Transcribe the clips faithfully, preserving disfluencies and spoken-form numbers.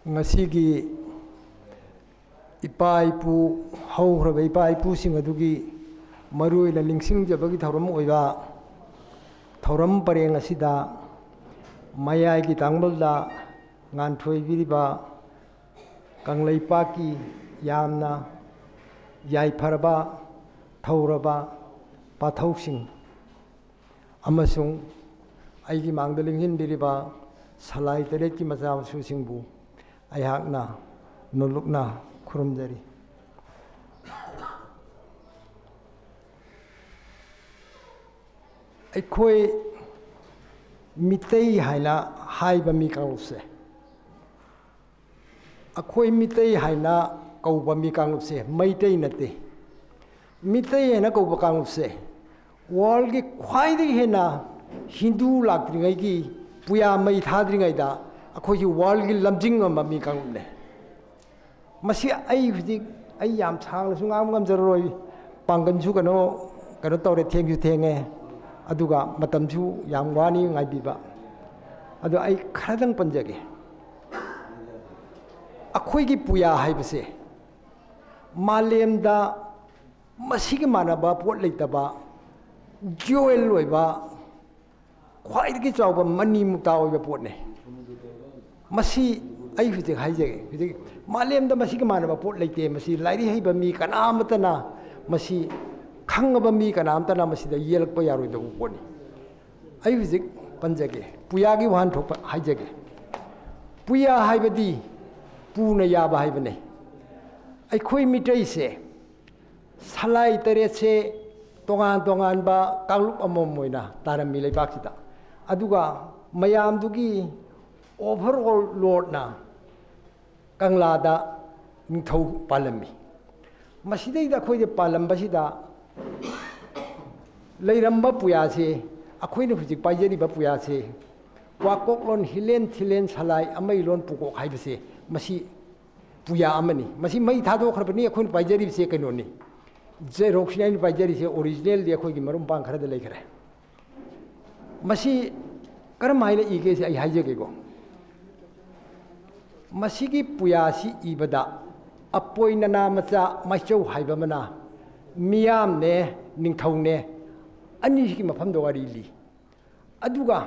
ꯉꯁꯤꯒꯤ ꯏꯄꯥ ꯏꯄꯨ, ꯍꯧꯈ꯭ꯔꯕ ꯏꯄꯥ ꯏꯄꯨꯁꯤꯡ ꯑꯗꯨꯒꯤ ꯃꯔꯨ ꯑꯣꯏꯅ ꯅꯤꯡꯁꯤꯡꯖꯕꯒꯤ ꯊꯧꯔꯝ ꯑꯣꯏꯕ ꯊꯧꯔꯝ ꯄꯔꯦꯡ ꯑꯁꯤꯗ ꯃꯌꯥꯏꯒꯤ ꯇꯥꯡꯕꯜꯗ ꯉꯥꯟꯊꯣꯏꯕꯤꯔꯤꯕ ꯀꯪꯂꯩꯄꯥꯛꯀꯤ ꯌꯥꯝꯅ ꯌꯥꯏꯐꯔꯕ ꯊꯧꯔꯕ ꯄꯥꯊꯧꯁꯤꯡ ꯑꯃꯁꯨꯡ ꯑꯩꯒꯤ ꯃꯥꯡꯗ ꯂꯦꯡꯁꯤꯟꯕꯤꯔꯤꯕ ꯁꯂꯥꯏ ꯇꯔꯦꯠꯀꯤ ꯃꯆꯥ ꯃꯁꯨꯁꯤꯡꯕꯨ ꯑꯩꯍꯥꯛꯅ ꯅꯣꯂꯨꯛꯅ ꯈꯨꯔꯨꯝꯖꯔꯤ꯫ ꯑꯩꯈꯣꯏ ꯃꯤꯇꯩ ꯍꯥꯏꯅ ꯍꯥꯏꯕ ꯃꯤ ꯀꯥꯡꯂꯨꯞꯁꯦ, ꯑꯩꯈꯣꯏ ꯃꯤꯇꯩ ꯍꯥꯏꯅ ꯀꯧꯕ ꯃꯤ ꯀꯥꯡꯂꯨꯞꯁꯦ ꯃꯩꯇꯩ ꯅꯠꯇꯦ꯫ ꯃꯤꯇꯩ ꯍꯥꯏꯅ ꯀꯧꯕ ꯀꯥꯡꯂꯨꯞꯁꯦ ꯋꯥꯔꯜꯒꯤ ꯈ꯭ꯋꯥꯏꯗꯒꯤ ꯍꯦꯟꯅ ꯍꯤꯟꯗꯨ ꯂꯥꯛꯇ꯭ꯔꯤꯉꯩꯒꯤ, ꯄꯨꯌꯥ ꯃꯩ ꯊꯥꯗ꯭ꯔꯤꯉꯩꯗ ꯑꯩꯈꯣꯏꯒꯤ ꯋꯥꯔꯜꯒꯤ ꯂꯝꯖꯤꯡ ꯉꯝꯕ ꯃꯤ ꯀꯥꯡꯂꯨꯞꯅꯦ꯫ ꯃꯁꯤ ꯑꯩ ꯍꯧꯖꯤꯛ, ꯑꯩ ꯌꯥꯝ ꯁꯥꯡꯅꯁꯨ ꯉꯥꯡꯕ ꯉꯝꯖꯔꯔꯣꯏ, ꯄꯥꯡꯒꯜꯁꯨ ꯀꯩꯅꯣ, ꯀꯩꯅꯣ ꯇꯧꯔꯦ, ꯊꯦꯡꯁꯨ ꯊꯦꯡꯉꯦ, ꯑꯗꯨꯒ ꯃꯇꯝꯁꯨ ꯌꯥꯝ ꯋꯥꯅꯤ ꯉꯥꯏꯕꯤꯕ꯫ ꯑꯗꯣ ꯑꯩ ꯈꯔꯗꯪ ꯄꯟꯖꯒꯦ꯫ ꯑꯩꯈꯣꯏꯒꯤ ꯄꯨꯌꯥ ꯍꯥꯏꯕꯁꯦ ꯃꯥꯂꯦꯝꯗ ꯃꯁꯤꯒꯤ ꯃꯥꯟꯅꯕ ꯄꯣꯠ ꯂꯩꯇꯕ, ꯖ꯭ꯌꯨꯋꯦꯜ ꯑꯣꯏꯕ, ꯈ꯭ꯋꯥꯏꯗꯒꯤ ꯆꯥꯎꯕ ꯃꯅꯤ ꯃꯨꯛꯇꯥ ꯑꯣꯏꯕ ꯄꯣꯠꯅꯦ꯫ ꯃꯁꯤ ꯑꯩ ꯍꯧꯖꯤꯛ ꯍꯥꯏꯖꯒꯦ, ꯍꯧꯖꯤꯛ ꯃꯥꯂꯦꯝꯗ ꯃꯁꯤꯒ ꯃꯥꯟꯅꯕ ꯄꯣꯠ ꯂꯩꯇꯦ꯫ ꯃꯁꯤ ꯂꯥꯏꯔꯤꯛ ꯍꯩꯕ ꯃꯤ ꯀꯅꯥ ꯑꯃꯠꯇꯅ, ꯃꯁꯤ ꯈꯪꯉꯕ ꯃꯤ ꯀꯅꯥ ꯑꯃꯠꯇꯅ ꯃꯁꯤꯗ ꯌꯦꯛꯂꯛꯄ ꯌꯥꯔꯣꯏꯗꯕ ꯄꯣꯠꯅꯤ꯫ ꯑꯩ ꯍꯧꯖꯤꯛ ꯄꯟꯖꯒꯦ, ꯄꯨꯌꯥꯒꯤ ꯋꯥꯍꯟꯊꯣꯛ ꯍꯥꯏꯖꯒꯦ꯫ ꯄꯨꯌꯥ ꯍꯥꯏꯕꯗꯤ ꯄꯨꯅ ꯌꯥꯕ ꯍꯥꯏꯕꯅꯤ꯫ ꯑꯩꯈꯣꯏ ꯃꯤꯇꯩꯁꯦ ꯁꯂꯥꯏ ꯇꯔꯦꯠꯁꯦ ꯇꯣꯉꯥꯟ ꯇꯣꯉꯥꯟꯕ ꯀꯥꯡꯂꯨꯞ ꯑꯃꯃꯝ ꯑꯣꯏꯅ ꯇꯥꯔꯝꯃꯤ ꯂꯩꯕꯥꯛꯁꯤꯗ꯫ ꯑꯗꯨꯒ ꯃꯌꯥꯝꯗꯨꯒꯤ ꯑꯣꯚꯔ ꯂꯣꯔꯗꯅ ꯀꯪꯂꯥꯗ ꯅꯤꯡꯊꯧ ꯄꯥꯜꯂꯝꯃꯤ꯫ ꯃꯁꯤꯗꯩꯗ ꯑꯩꯈꯣꯏꯗ ꯄꯥꯜꯂꯝꯕꯁꯤꯗ ꯂꯩꯔꯝꯕ ꯄꯨꯌꯥꯁꯦ, ꯑꯩꯈꯣꯏꯅ ꯍꯧꯖꯤꯛ ꯄꯥꯏꯖꯔꯤꯕ ꯄꯨꯌꯥꯁꯦ, ꯋꯥꯀꯣꯛꯂꯣꯟ ꯍꯤꯂꯦꯟ ꯊꯤꯂꯦꯟ ꯁꯂꯥꯏ ꯑꯃꯩꯂꯣꯟ ꯄꯨꯀꯣꯛ ꯍꯥꯏꯕꯁꯦ, ꯃꯁꯤ ꯄꯨꯌꯥ ꯑꯃꯅꯤ꯫ ꯃꯁꯤ ꯃꯩ ꯊꯥꯗꯣꯛꯈ꯭ꯔꯕꯅꯤ꯫ ꯑꯩꯈꯣꯏꯅ ꯄꯥꯏꯖꯔꯤꯕꯁꯦ ꯀꯩꯅꯣꯅꯤ, ꯖꯦꯔꯣꯛꯁꯅꯤ ꯑꯩꯅ ꯄꯥꯏꯖꯔꯤꯁꯦ, ꯑꯣꯔꯤꯖꯤꯅꯦꯜꯗꯤ ꯑꯩꯈꯣꯏꯒꯤ ꯃꯔꯨꯞ ꯃꯄꯥꯡ ꯈꯔꯗ ꯂꯩꯈ꯭ꯔꯦ꯫ ꯃꯁꯤ ꯀꯔꯝ ꯍꯥꯏꯅ ꯏꯒꯦꯁꯦ ꯑꯩ ꯍꯥꯏꯖꯒꯦꯀꯣ꯫ ꯃꯁꯤꯒꯤ ꯄꯨꯌꯥꯁꯤ ꯏꯕꯗ ꯑꯄꯣꯏ ꯅꯅꯥ ꯃꯆꯥ ꯃꯥꯏꯆꯧ ꯍꯥꯏꯕ ꯑꯃꯅ ꯃꯤꯌꯥꯝꯅꯦ, ꯅꯤꯡꯊꯧꯅꯦ, ꯑꯅꯤꯁꯤꯒꯤ ꯃꯐꯝꯗ ꯋꯥꯔꯤ ꯂꯤ꯫ ꯑꯗꯨꯒ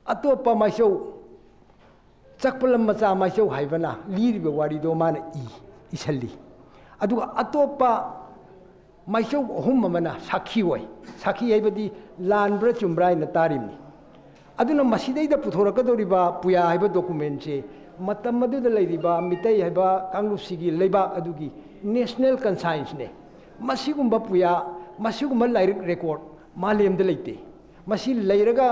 ꯑꯇꯣꯞꯄ ꯃꯥꯏꯆꯧ, ꯆꯛꯄꯂꯝ ꯃꯆꯥ ꯃꯥꯏꯆꯧ ꯍꯥꯏꯕꯅ ꯂꯤꯔꯤꯕ ꯋꯥꯔꯤꯗꯣ ꯃꯥꯅ ꯏ, ꯏꯁꯜꯂꯤ꯫ ꯑꯗꯨꯒ ꯑꯇꯣꯞꯄ ꯃꯥꯏꯆꯧ ꯑꯍꯨꯝ ꯑꯃꯅ ꯁꯥꯈꯤ ꯑꯣꯏ꯫ ꯁꯥꯈꯤ ꯍꯥꯏꯕꯗꯤ ꯂꯥꯟꯕ꯭ꯔꯥ ꯆꯨꯝꯕ꯭ꯔꯥ ꯍꯥꯏꯅ ꯇꯥꯔꯤꯕꯅꯤ꯫ ꯑꯗꯨꯅ ꯃꯁꯤꯗꯩꯗ ꯄꯨꯊꯣꯔꯛꯀꯗꯧꯔꯤꯕ ꯄꯨꯌꯥ ꯍꯥꯏꯕ ꯗꯣꯀꯨꯃꯦꯟꯁꯦ ꯃꯇꯝ ꯑꯗꯨꯗ ꯂꯩꯔꯤꯕ ꯃꯤꯇꯩ ꯍꯥꯏꯕ ꯀꯥꯡꯂꯨꯞꯁꯤꯒꯤ ꯂꯩꯕꯥꯛ ꯑꯗꯨꯒꯤ ꯅꯦꯁꯅꯦꯜ ꯀꯟꯁꯥꯏꯟꯁꯅꯦ꯫ ꯃꯁꯤꯒꯨꯝꯕ ꯄꯨꯌꯥ, ꯃꯁꯤꯒꯨꯝꯕ ꯂꯥꯏꯔꯤꯛ ꯔꯦꯀꯣꯔꯠ ꯃꯥꯂꯦꯝꯗ ꯂꯩꯇꯦ꯫ ꯃꯁꯤ ꯂꯩꯔꯒ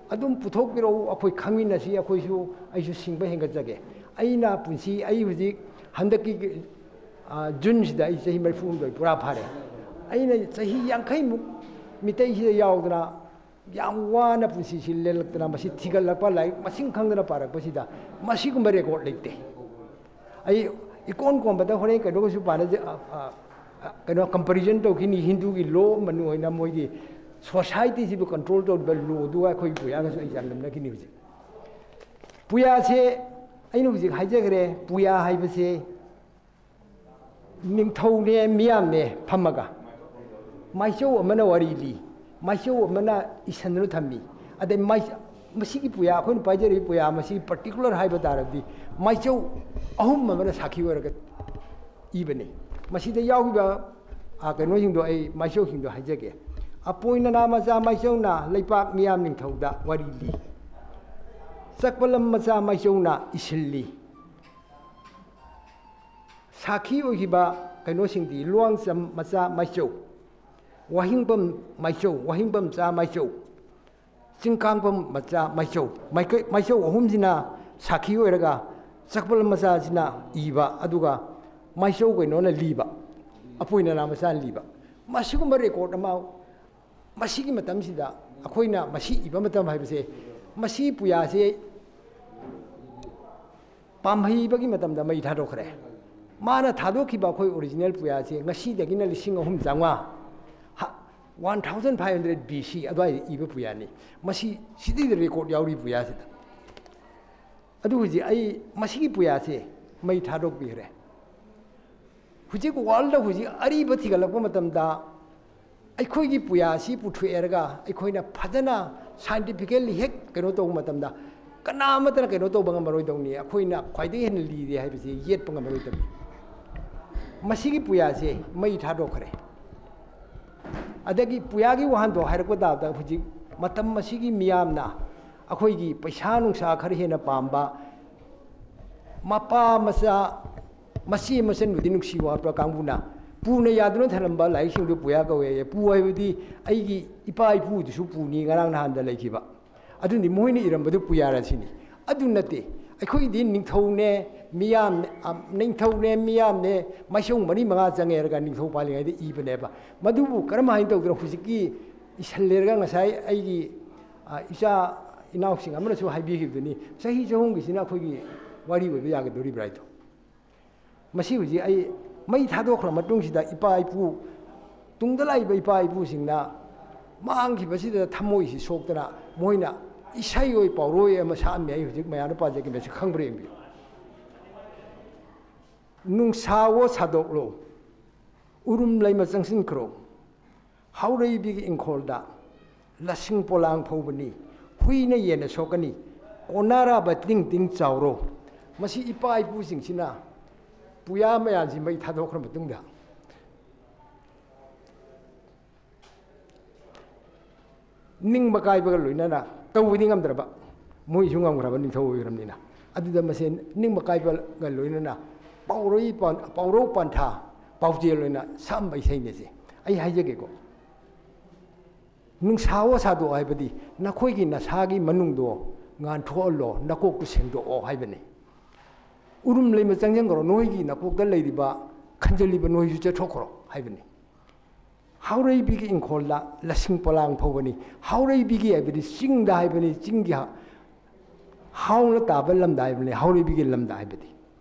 ꯑꯗꯨꯝ ꯄꯨꯊꯣꯛꯄꯤꯔꯛꯎ, ꯑꯩꯈꯣꯏ ꯈꯪꯃꯤꯟꯅꯁꯤ, ꯑꯩꯈꯣꯏꯁꯨ, ꯑꯩꯁꯨ ꯁꯤꯡꯕ ꯍꯦꯟꯒꯠꯆꯒꯦ꯫ ꯑꯩꯅ ꯄꯨꯟꯁꯤ, ꯑꯩ ꯍꯧꯖꯤꯛ ꯍꯟꯗꯛꯀꯤ, ꯑ, ꯖꯨꯟꯁꯤꯗ ꯑꯩ ꯆꯍꯤ ꯃꯔꯤꯐꯨ ꯍꯨꯝꯗꯣꯏ ꯄꯨꯔꯥ ꯐꯥꯔꯦ꯫ ꯑꯩꯅ ꯆꯍꯤ ꯌꯥꯡꯈꯩꯃꯨꯛ ꯃꯤꯇꯩꯁꯤꯗ ꯌꯥꯎꯗꯅ ꯌꯥꯝ ꯋꯥꯅ ꯄꯨꯟꯁꯤꯁꯤ ꯂꯦꯜꯂꯛꯇꯅ ꯃꯁꯤ ꯊꯤꯒꯠꯂꯛꯄ, ꯂꯥꯏꯔꯤꯛ ꯃꯁꯤꯡ ꯈꯪꯗꯅ ꯄꯥꯔꯛꯄꯁꯤꯗ ꯃꯁꯤꯒꯨꯝꯕ ꯔꯦꯀꯣꯔꯠ ꯂꯩꯇꯦ꯫ ꯑꯩ ꯏꯀꯣꯟ ꯀꯣꯟꯕꯗ ꯍꯣꯔꯦꯟ ꯀꯩꯅꯣꯒꯁꯨ ꯄꯥꯅꯖ-, ꯑ, ꯑ, ꯑ, ꯀꯩꯅꯣ, ꯀꯝꯄꯦꯔꯤꯖꯟ ꯇꯧꯈꯤꯅꯤ, ꯍꯤꯟꯗꯨꯒꯤ ꯂꯣ ꯃꯅꯨꯡ ꯑꯣꯏꯅ ꯃꯣꯏꯒꯤ ꯁꯣꯁꯥꯏꯇꯤꯁꯤꯕꯨ ꯀꯟꯇ꯭ꯔꯣꯜ ꯇꯧꯔꯤꯕ ꯂꯣꯗꯨꯒ ꯑꯩꯈꯣꯏꯒꯤ ꯄꯨꯌꯥꯒꯁꯨ ꯑꯩ ꯆꯥꯡꯗꯝꯅꯈꯤꯅꯤ ꯍꯧꯖꯤꯛ꯫ ꯄꯨꯌꯥꯁꯦ ꯑꯩꯅ ꯍꯧꯖꯤꯛ ꯍꯥꯏꯖꯈ꯭ꯔꯦ, ꯄꯨꯌꯥ ꯍꯥꯏꯕꯁꯦ ꯅꯤꯡꯊꯧꯅꯦ, ꯃꯤꯌꯥꯝꯅꯦ ꯐꯝꯃꯒ꯫ ꯃꯥꯏꯆꯧ ꯑꯃꯅ ꯋꯥꯔꯤ ꯂꯤ, ꯃꯥꯏꯆꯧ ꯑꯃꯅ ꯏꯁꯟꯗꯨꯅ ꯊꯝꯃꯤ꯫ ꯑꯗꯩ ꯃꯥꯏ-, ꯃꯁꯤꯒꯤ ꯄꯨꯌꯥ, ꯑꯩꯈꯣꯏꯅ ꯄꯥꯏꯖꯔꯤꯕ ꯄꯨꯌꯥ, ꯃꯁꯤꯒꯤ ꯄꯥꯔꯇꯤꯀꯨꯂꯔ ꯍꯥꯏꯕ ꯇꯥꯔꯕꯗꯤ ꯃꯥꯏꯆꯧ ꯑꯍꯨꯝ ꯑꯃꯅ ꯁꯥꯈꯤ ꯑꯣꯏꯔꯒ ꯏꯕꯅꯤ꯫ ꯃꯁꯤꯗ ꯌꯥꯎꯈꯤꯕ, ꯑ, ꯀꯩꯅꯣꯁꯤꯡꯗꯣ, ꯑꯩ ꯃꯥꯏꯆꯧꯁꯤꯡꯗꯣ ꯍꯥꯏꯖꯒꯦ꯫ ꯑꯄꯣꯏ ꯅꯅꯥ ꯃꯆꯥ ꯃꯥꯏꯆꯧꯅ ꯂꯩꯄꯥꯛ ꯃꯤꯌꯥꯝ ꯅꯤꯡꯊꯧꯗ ꯋꯥꯔꯤ ꯂꯤ꯫ ꯆꯛꯄꯂꯝ ꯃꯆꯥ ꯃꯥꯏꯆꯧꯅ ꯏꯁꯤꯜꯂꯤ꯫ ꯁꯥꯈꯤ ꯑꯣꯏꯈꯤꯕ ꯀꯩꯅꯣꯁꯤꯡꯗꯤ ꯂꯨꯋꯥꯡꯆꯝ ꯃꯆꯥ ꯃꯥꯏꯆꯧ, ꯋꯥꯍꯤꯡꯕꯝ ꯃꯥꯏꯆꯧ, ꯋꯥꯍꯤꯡꯕꯝ ꯃꯆꯥ ꯃꯥꯏꯆꯧ, ꯆꯤꯡꯀꯥꯡꯕꯝ ꯃꯆꯥ ꯃꯥꯏꯆꯧ꯫ ꯃꯥꯏꯀꯩ-, ꯃꯥꯏꯆꯧ ꯑꯍꯨꯝꯁꯤꯅ ꯁꯥꯈꯤ ꯑꯣꯏꯔꯒ ꯆꯛꯄꯂꯝ ꯃꯆꯥꯁꯤꯅ ꯏꯕ, ꯑꯗꯨꯒ ꯃꯥꯏꯆꯧ ꯀꯩꯅꯣꯅ ꯂꯤꯕ, ꯑꯄꯣꯏ ꯅꯅꯥ ꯃꯆꯥꯅ ꯂꯤꯕ꯫ ꯃꯁꯤꯒꯨꯝꯕ ꯔꯦꯀꯣꯔꯠ ꯑꯃ ꯃꯁꯤꯒꯤ ꯃꯇꯝꯁꯤꯗ ꯑꯩꯈꯣꯏꯅ ꯃꯁꯤ ꯏꯕ ꯃꯇꯝ ꯍꯥꯏꯕꯁꯦ, ꯃꯁꯤ ꯄꯨꯌꯥꯁꯦ ꯄꯥꯝꯍꯩꯕꯒꯤ ꯃꯇꯝꯗ ꯃꯩ ꯊꯥꯗꯣꯛꯈ꯭ꯔꯦ꯫ ꯃꯥꯅ ꯊꯥꯗꯣꯛꯈꯤꯕ ꯑꯩꯈꯣꯏ ꯑꯣꯔꯤꯖꯤꯅꯦꯜ ꯄꯨꯌꯥꯁꯦ ꯉꯁꯤꯗꯒꯤꯅ ꯂꯤꯁꯤꯡ ꯑꯍꯨꯝ ꯆꯥꯝꯃꯉꯥ, ꯍ-, one thousand five hundred B C ꯑꯗꯨꯋꯥꯏꯗ ꯏꯕ ꯄꯨꯌꯥꯅꯤ꯫ ꯃꯁꯤ ꯁꯤꯗꯩꯗ ꯔꯦꯀꯣꯔꯠ ꯌꯥꯎꯔꯤ ꯄꯨꯌꯥꯁꯤꯗ꯫ ꯑꯗꯨ ꯍꯧꯖꯤꯛ ꯑꯩ ꯃꯁꯤꯒꯤ ꯄꯨꯌꯥꯁꯦ ꯃꯩ ꯊꯥꯗꯣꯛꯄꯤꯈ꯭ꯔꯦ꯫ ꯍꯧꯖꯤꯛ ꯋꯥꯔꯜꯗ ꯍꯧꯖꯤꯛ ꯑꯔꯤꯕ ꯊꯤꯒꯠꯂꯛꯄ ꯃꯇꯝꯗ ꯑꯩꯈꯣꯏꯒꯤ ꯄꯨꯌꯥꯁꯤ ꯄꯨꯊꯣꯛꯑꯦꯔꯒ ꯑꯩꯈꯣꯏꯅ ꯐꯖꯅ ꯁꯥꯏꯟꯇꯤꯐꯤꯀꯦꯜꯂꯤ ꯍꯦꯛ ꯀꯩꯅꯣ ꯇꯧꯕ ꯃꯇꯝꯗ ꯀꯅꯥ ꯑꯃꯠꯇꯅ ꯀꯩꯅꯣ ꯇꯧꯕ ꯉꯝꯃꯔꯣꯏꯗꯧꯅꯤ, ꯑꯩꯈꯣꯏꯅ ꯈ꯭ꯋꯥꯏꯗꯒꯤ ꯍꯦꯟꯅ ꯂꯤꯔꯦ ꯍꯥꯏꯕꯁꯤ ꯌꯦꯠꯄ ꯉꯝꯃꯔꯣꯏꯗꯕꯅꯤ꯫ ꯃꯁꯤꯒꯤ ꯄꯨꯌꯥꯁꯦ ꯃꯩ ꯊꯥꯗꯣꯛꯈ꯭ꯔꯦ꯫ ꯑꯗꯒꯤ ꯄꯨꯌꯥꯒꯤ ꯋꯥꯍꯟꯊꯣꯛ ꯍꯥꯏꯔꯛꯄ ꯇꯥꯕꯗ ꯍꯧꯖꯤꯛ ꯃꯇꯝ ꯑꯁꯤꯒꯤ ꯃꯤꯌꯥꯝꯅ ꯑꯩꯈꯣꯏꯒꯤ ꯄꯩꯁꯥ ꯅꯨꯡꯁꯥ ꯈꯔ ꯍꯦꯟꯅ ꯄꯥꯝꯕ, ꯃꯄꯥ ꯃꯆꯥ, ꯃꯆꯦ ꯃꯆꯟꯕꯨꯗꯤ ꯅꯨꯡꯁꯤ ꯋꯥꯠꯄ ꯀꯥꯡꯕꯨꯅ ꯄꯨꯅ ꯌꯥꯗꯨꯅ ꯊꯝꯂꯝꯕ ꯂꯥꯏꯔꯤꯛꯁꯤꯡꯗꯨ ꯄꯨꯌꯥ ꯀꯧꯋꯦꯌꯦ꯫ ꯄꯨ ꯍꯥꯏꯕꯗꯤ ꯑꯩꯒꯤ ꯏꯄꯥ ꯏꯄꯨꯗꯨꯁꯨ ꯄꯨꯅꯤ, ꯉꯔꯥꯡ ꯅꯍꯥꯟꯗ ꯂꯩꯈꯤꯕ꯫ ꯑꯗꯨꯅꯤ ꯃꯣꯏꯅ ꯏꯔꯝꯕꯗꯨ ꯄꯨꯌꯥꯔ ꯁꯤꯅꯤ꯫ ꯑꯗꯨ ꯅꯠꯇꯦ, ꯑꯩꯈꯣꯏꯒꯤꯗꯤ ꯅꯤꯡꯊꯧꯅꯦ, ꯃꯤꯌꯥꯝꯅꯦ, ꯑ, ꯅꯤꯡꯊꯧꯅꯦ, ꯃꯤꯌꯥꯝꯅꯦ, ꯃꯥꯏꯁꯣꯡ ꯃꯔꯤ ꯃꯉꯥ ꯆꯪꯉꯦ ꯍꯥꯏꯔꯒ ꯅꯤꯡꯊꯧ ꯄꯥꯜꯂꯤꯉꯩꯗ ꯏꯕꯅꯦꯕ꯫ ꯃꯗꯨꯕꯨ ꯀꯔꯝ ꯍꯥꯏꯅ ꯇꯧꯗꯅ ꯍꯧꯖꯤꯛꯀꯤ ꯏꯁꯜꯂꯦꯔꯒ ꯉꯁꯥꯏ ꯑꯩꯒꯤ, ꯑ, ꯏꯆꯥ ꯏꯅꯥꯎꯁꯤꯡ ꯑꯃꯅꯁꯨ ꯍꯥꯏꯕꯤꯈꯤꯕꯗꯨꯅꯤ, ꯆꯍꯤ ꯆꯍꯨꯝꯒꯤꯁꯤꯅ ꯑꯩꯈꯣꯏꯒꯤ ꯋꯥꯔꯤ ꯑꯣꯏꯕ ꯌꯥꯒꯗꯧꯔꯤꯕ꯭ꯔꯥ ꯍꯥꯏꯗꯣ꯫ ꯃꯁꯤ ꯍꯧꯖꯤꯛ ꯑꯩ ꯃꯩ ꯊꯥꯗꯣꯛꯈ꯭ꯔ ꯃꯇꯨꯡꯁꯤꯗ ꯏꯄꯥ ꯏꯄꯨ, ꯇꯨꯡꯗ ꯂꯥꯛꯏꯕ ꯏꯄꯥ ꯏꯄꯨꯁꯤꯡꯅ ꯃꯥꯡꯈꯤꯕꯁꯤꯗ ꯊꯃꯣꯏꯁꯤ ꯁꯣꯛꯇꯅ ꯃꯣꯏꯅ ꯏꯁꯩ ꯑꯣꯏ ꯄꯥꯎꯔꯣꯏ ꯑꯃ ꯁꯛꯑꯝꯃꯤ꯫ ꯑꯩ ꯍꯧꯖꯤꯛ ꯃꯌꯥꯝꯅ ꯄꯥꯖꯒꯦ, ꯃꯁꯤ ꯈꯪꯕ꯭ꯔꯥ ꯌꯦꯡꯕꯤꯌꯨ꯫ "ꯅꯨꯡꯁꯥꯋꯣ ꯁꯥꯗꯣꯛꯂꯣ, ꯎꯔꯨꯝ ꯂꯩꯃ ꯆꯪꯁꯤꯟꯈ꯭ꯔꯣ, ꯍꯥꯎꯔꯩꯕꯤꯒꯤ ꯏꯪꯈꯣꯜꯗ ꯂꯁꯤꯡ ꯄꯣꯂꯥꯡ ꯐꯧꯕꯅꯤ, ꯍꯨꯏꯅ ꯌꯦꯟꯅ ꯁꯣꯛꯀꯅꯤ, ꯀꯣꯟꯅꯔꯕ ꯇꯤꯡ ꯇꯤꯡ ꯆꯥꯎꯔꯣ"꯫ ꯃꯁꯤ ꯏꯄꯥ ꯏꯄꯨꯁꯤꯡꯁꯤꯅ ꯄꯨꯌꯥ ꯃꯌꯥꯝꯁꯤ ꯃꯩ ꯊꯥꯗꯣꯛꯈ꯭ꯔ ꯃꯇꯨꯡꯗ ꯅꯤꯡꯕ ꯀꯥꯏꯕꯒ ꯂꯣꯏꯅꯅ ꯇꯧꯕꯗꯤ ꯉꯝꯗ꯭ꯔꯕ, ꯃꯣꯏꯁꯨ ꯉꯝꯈ꯭ꯔꯕ ꯅꯤꯡꯊꯧ ꯑꯣꯏꯈ꯭ꯔꯕꯅꯤꯅ꯫ ꯑꯗꯨꯗ ꯃꯁꯦ ꯅꯤꯡꯕ ꯀꯥꯏꯕꯒ ꯂꯣꯏꯅꯅ ꯄꯥꯎꯔꯩ ꯄꯥꯟ-, ꯄꯥꯎꯔꯧ ꯄꯥꯟꯊꯥ ꯄꯥꯎꯖꯦꯜ ꯑꯣꯏꯅ ꯁꯛꯑꯝꯕ ꯏꯁꯩꯅꯦꯁꯦ꯫ ꯑꯩ ꯍꯥꯏꯖꯒꯦꯀꯣ, "ꯅꯨꯡꯁꯥꯋꯣ ꯁꯥꯗꯣꯛ" ꯍꯥꯏꯕꯗꯤ ꯅꯈꯣꯏꯒꯤ ꯅꯁꯥꯒꯤ ꯃꯅꯨꯡꯗꯣ ꯉꯥꯟꯊꯣꯛꯍꯜꯂꯣ, ꯅꯀꯣꯛꯇꯨ ꯁꯦꯡꯗꯣꯛꯑꯣ ꯍꯥꯏꯕꯅꯤ꯫ "ꯎꯔꯨꯝ ꯂꯩꯃ ꯆꯪꯁꯤꯟꯈ꯭ꯔꯣ", ꯅꯣꯏꯒꯤ ꯅꯀꯣꯛꯇ ꯂꯩꯔꯤꯕ ꯈꯟꯖꯜꯂꯤꯕ ꯅꯣꯏꯁꯨ ꯆꯠꯊꯣꯛꯈ꯭ꯔꯣ ꯍꯥꯏꯕꯅꯤ꯫ "ꯍꯥꯎꯔꯩꯕꯤꯒꯤ ꯏꯪꯈꯣꯜꯗ ꯂꯁꯤꯡ ꯄꯣꯂꯥꯡ ꯐꯧꯕꯅꯤ"꯫ ꯍꯥꯎꯔꯩꯕꯤꯒꯤ ꯍꯥꯏꯕꯗꯤ ꯆꯤꯡꯗ ꯍꯥꯏꯕꯅꯤ, ꯆꯤꯡꯒꯤ ꯍꯥ-, ꯍꯥꯎꯅ ꯇꯥꯕ ꯂꯝꯗ ꯍꯥꯏꯕꯅꯤ ꯍꯥꯎꯔꯩꯕꯤꯒꯤ ꯂꯝꯗ ꯍꯥꯏꯕꯗꯤ꯫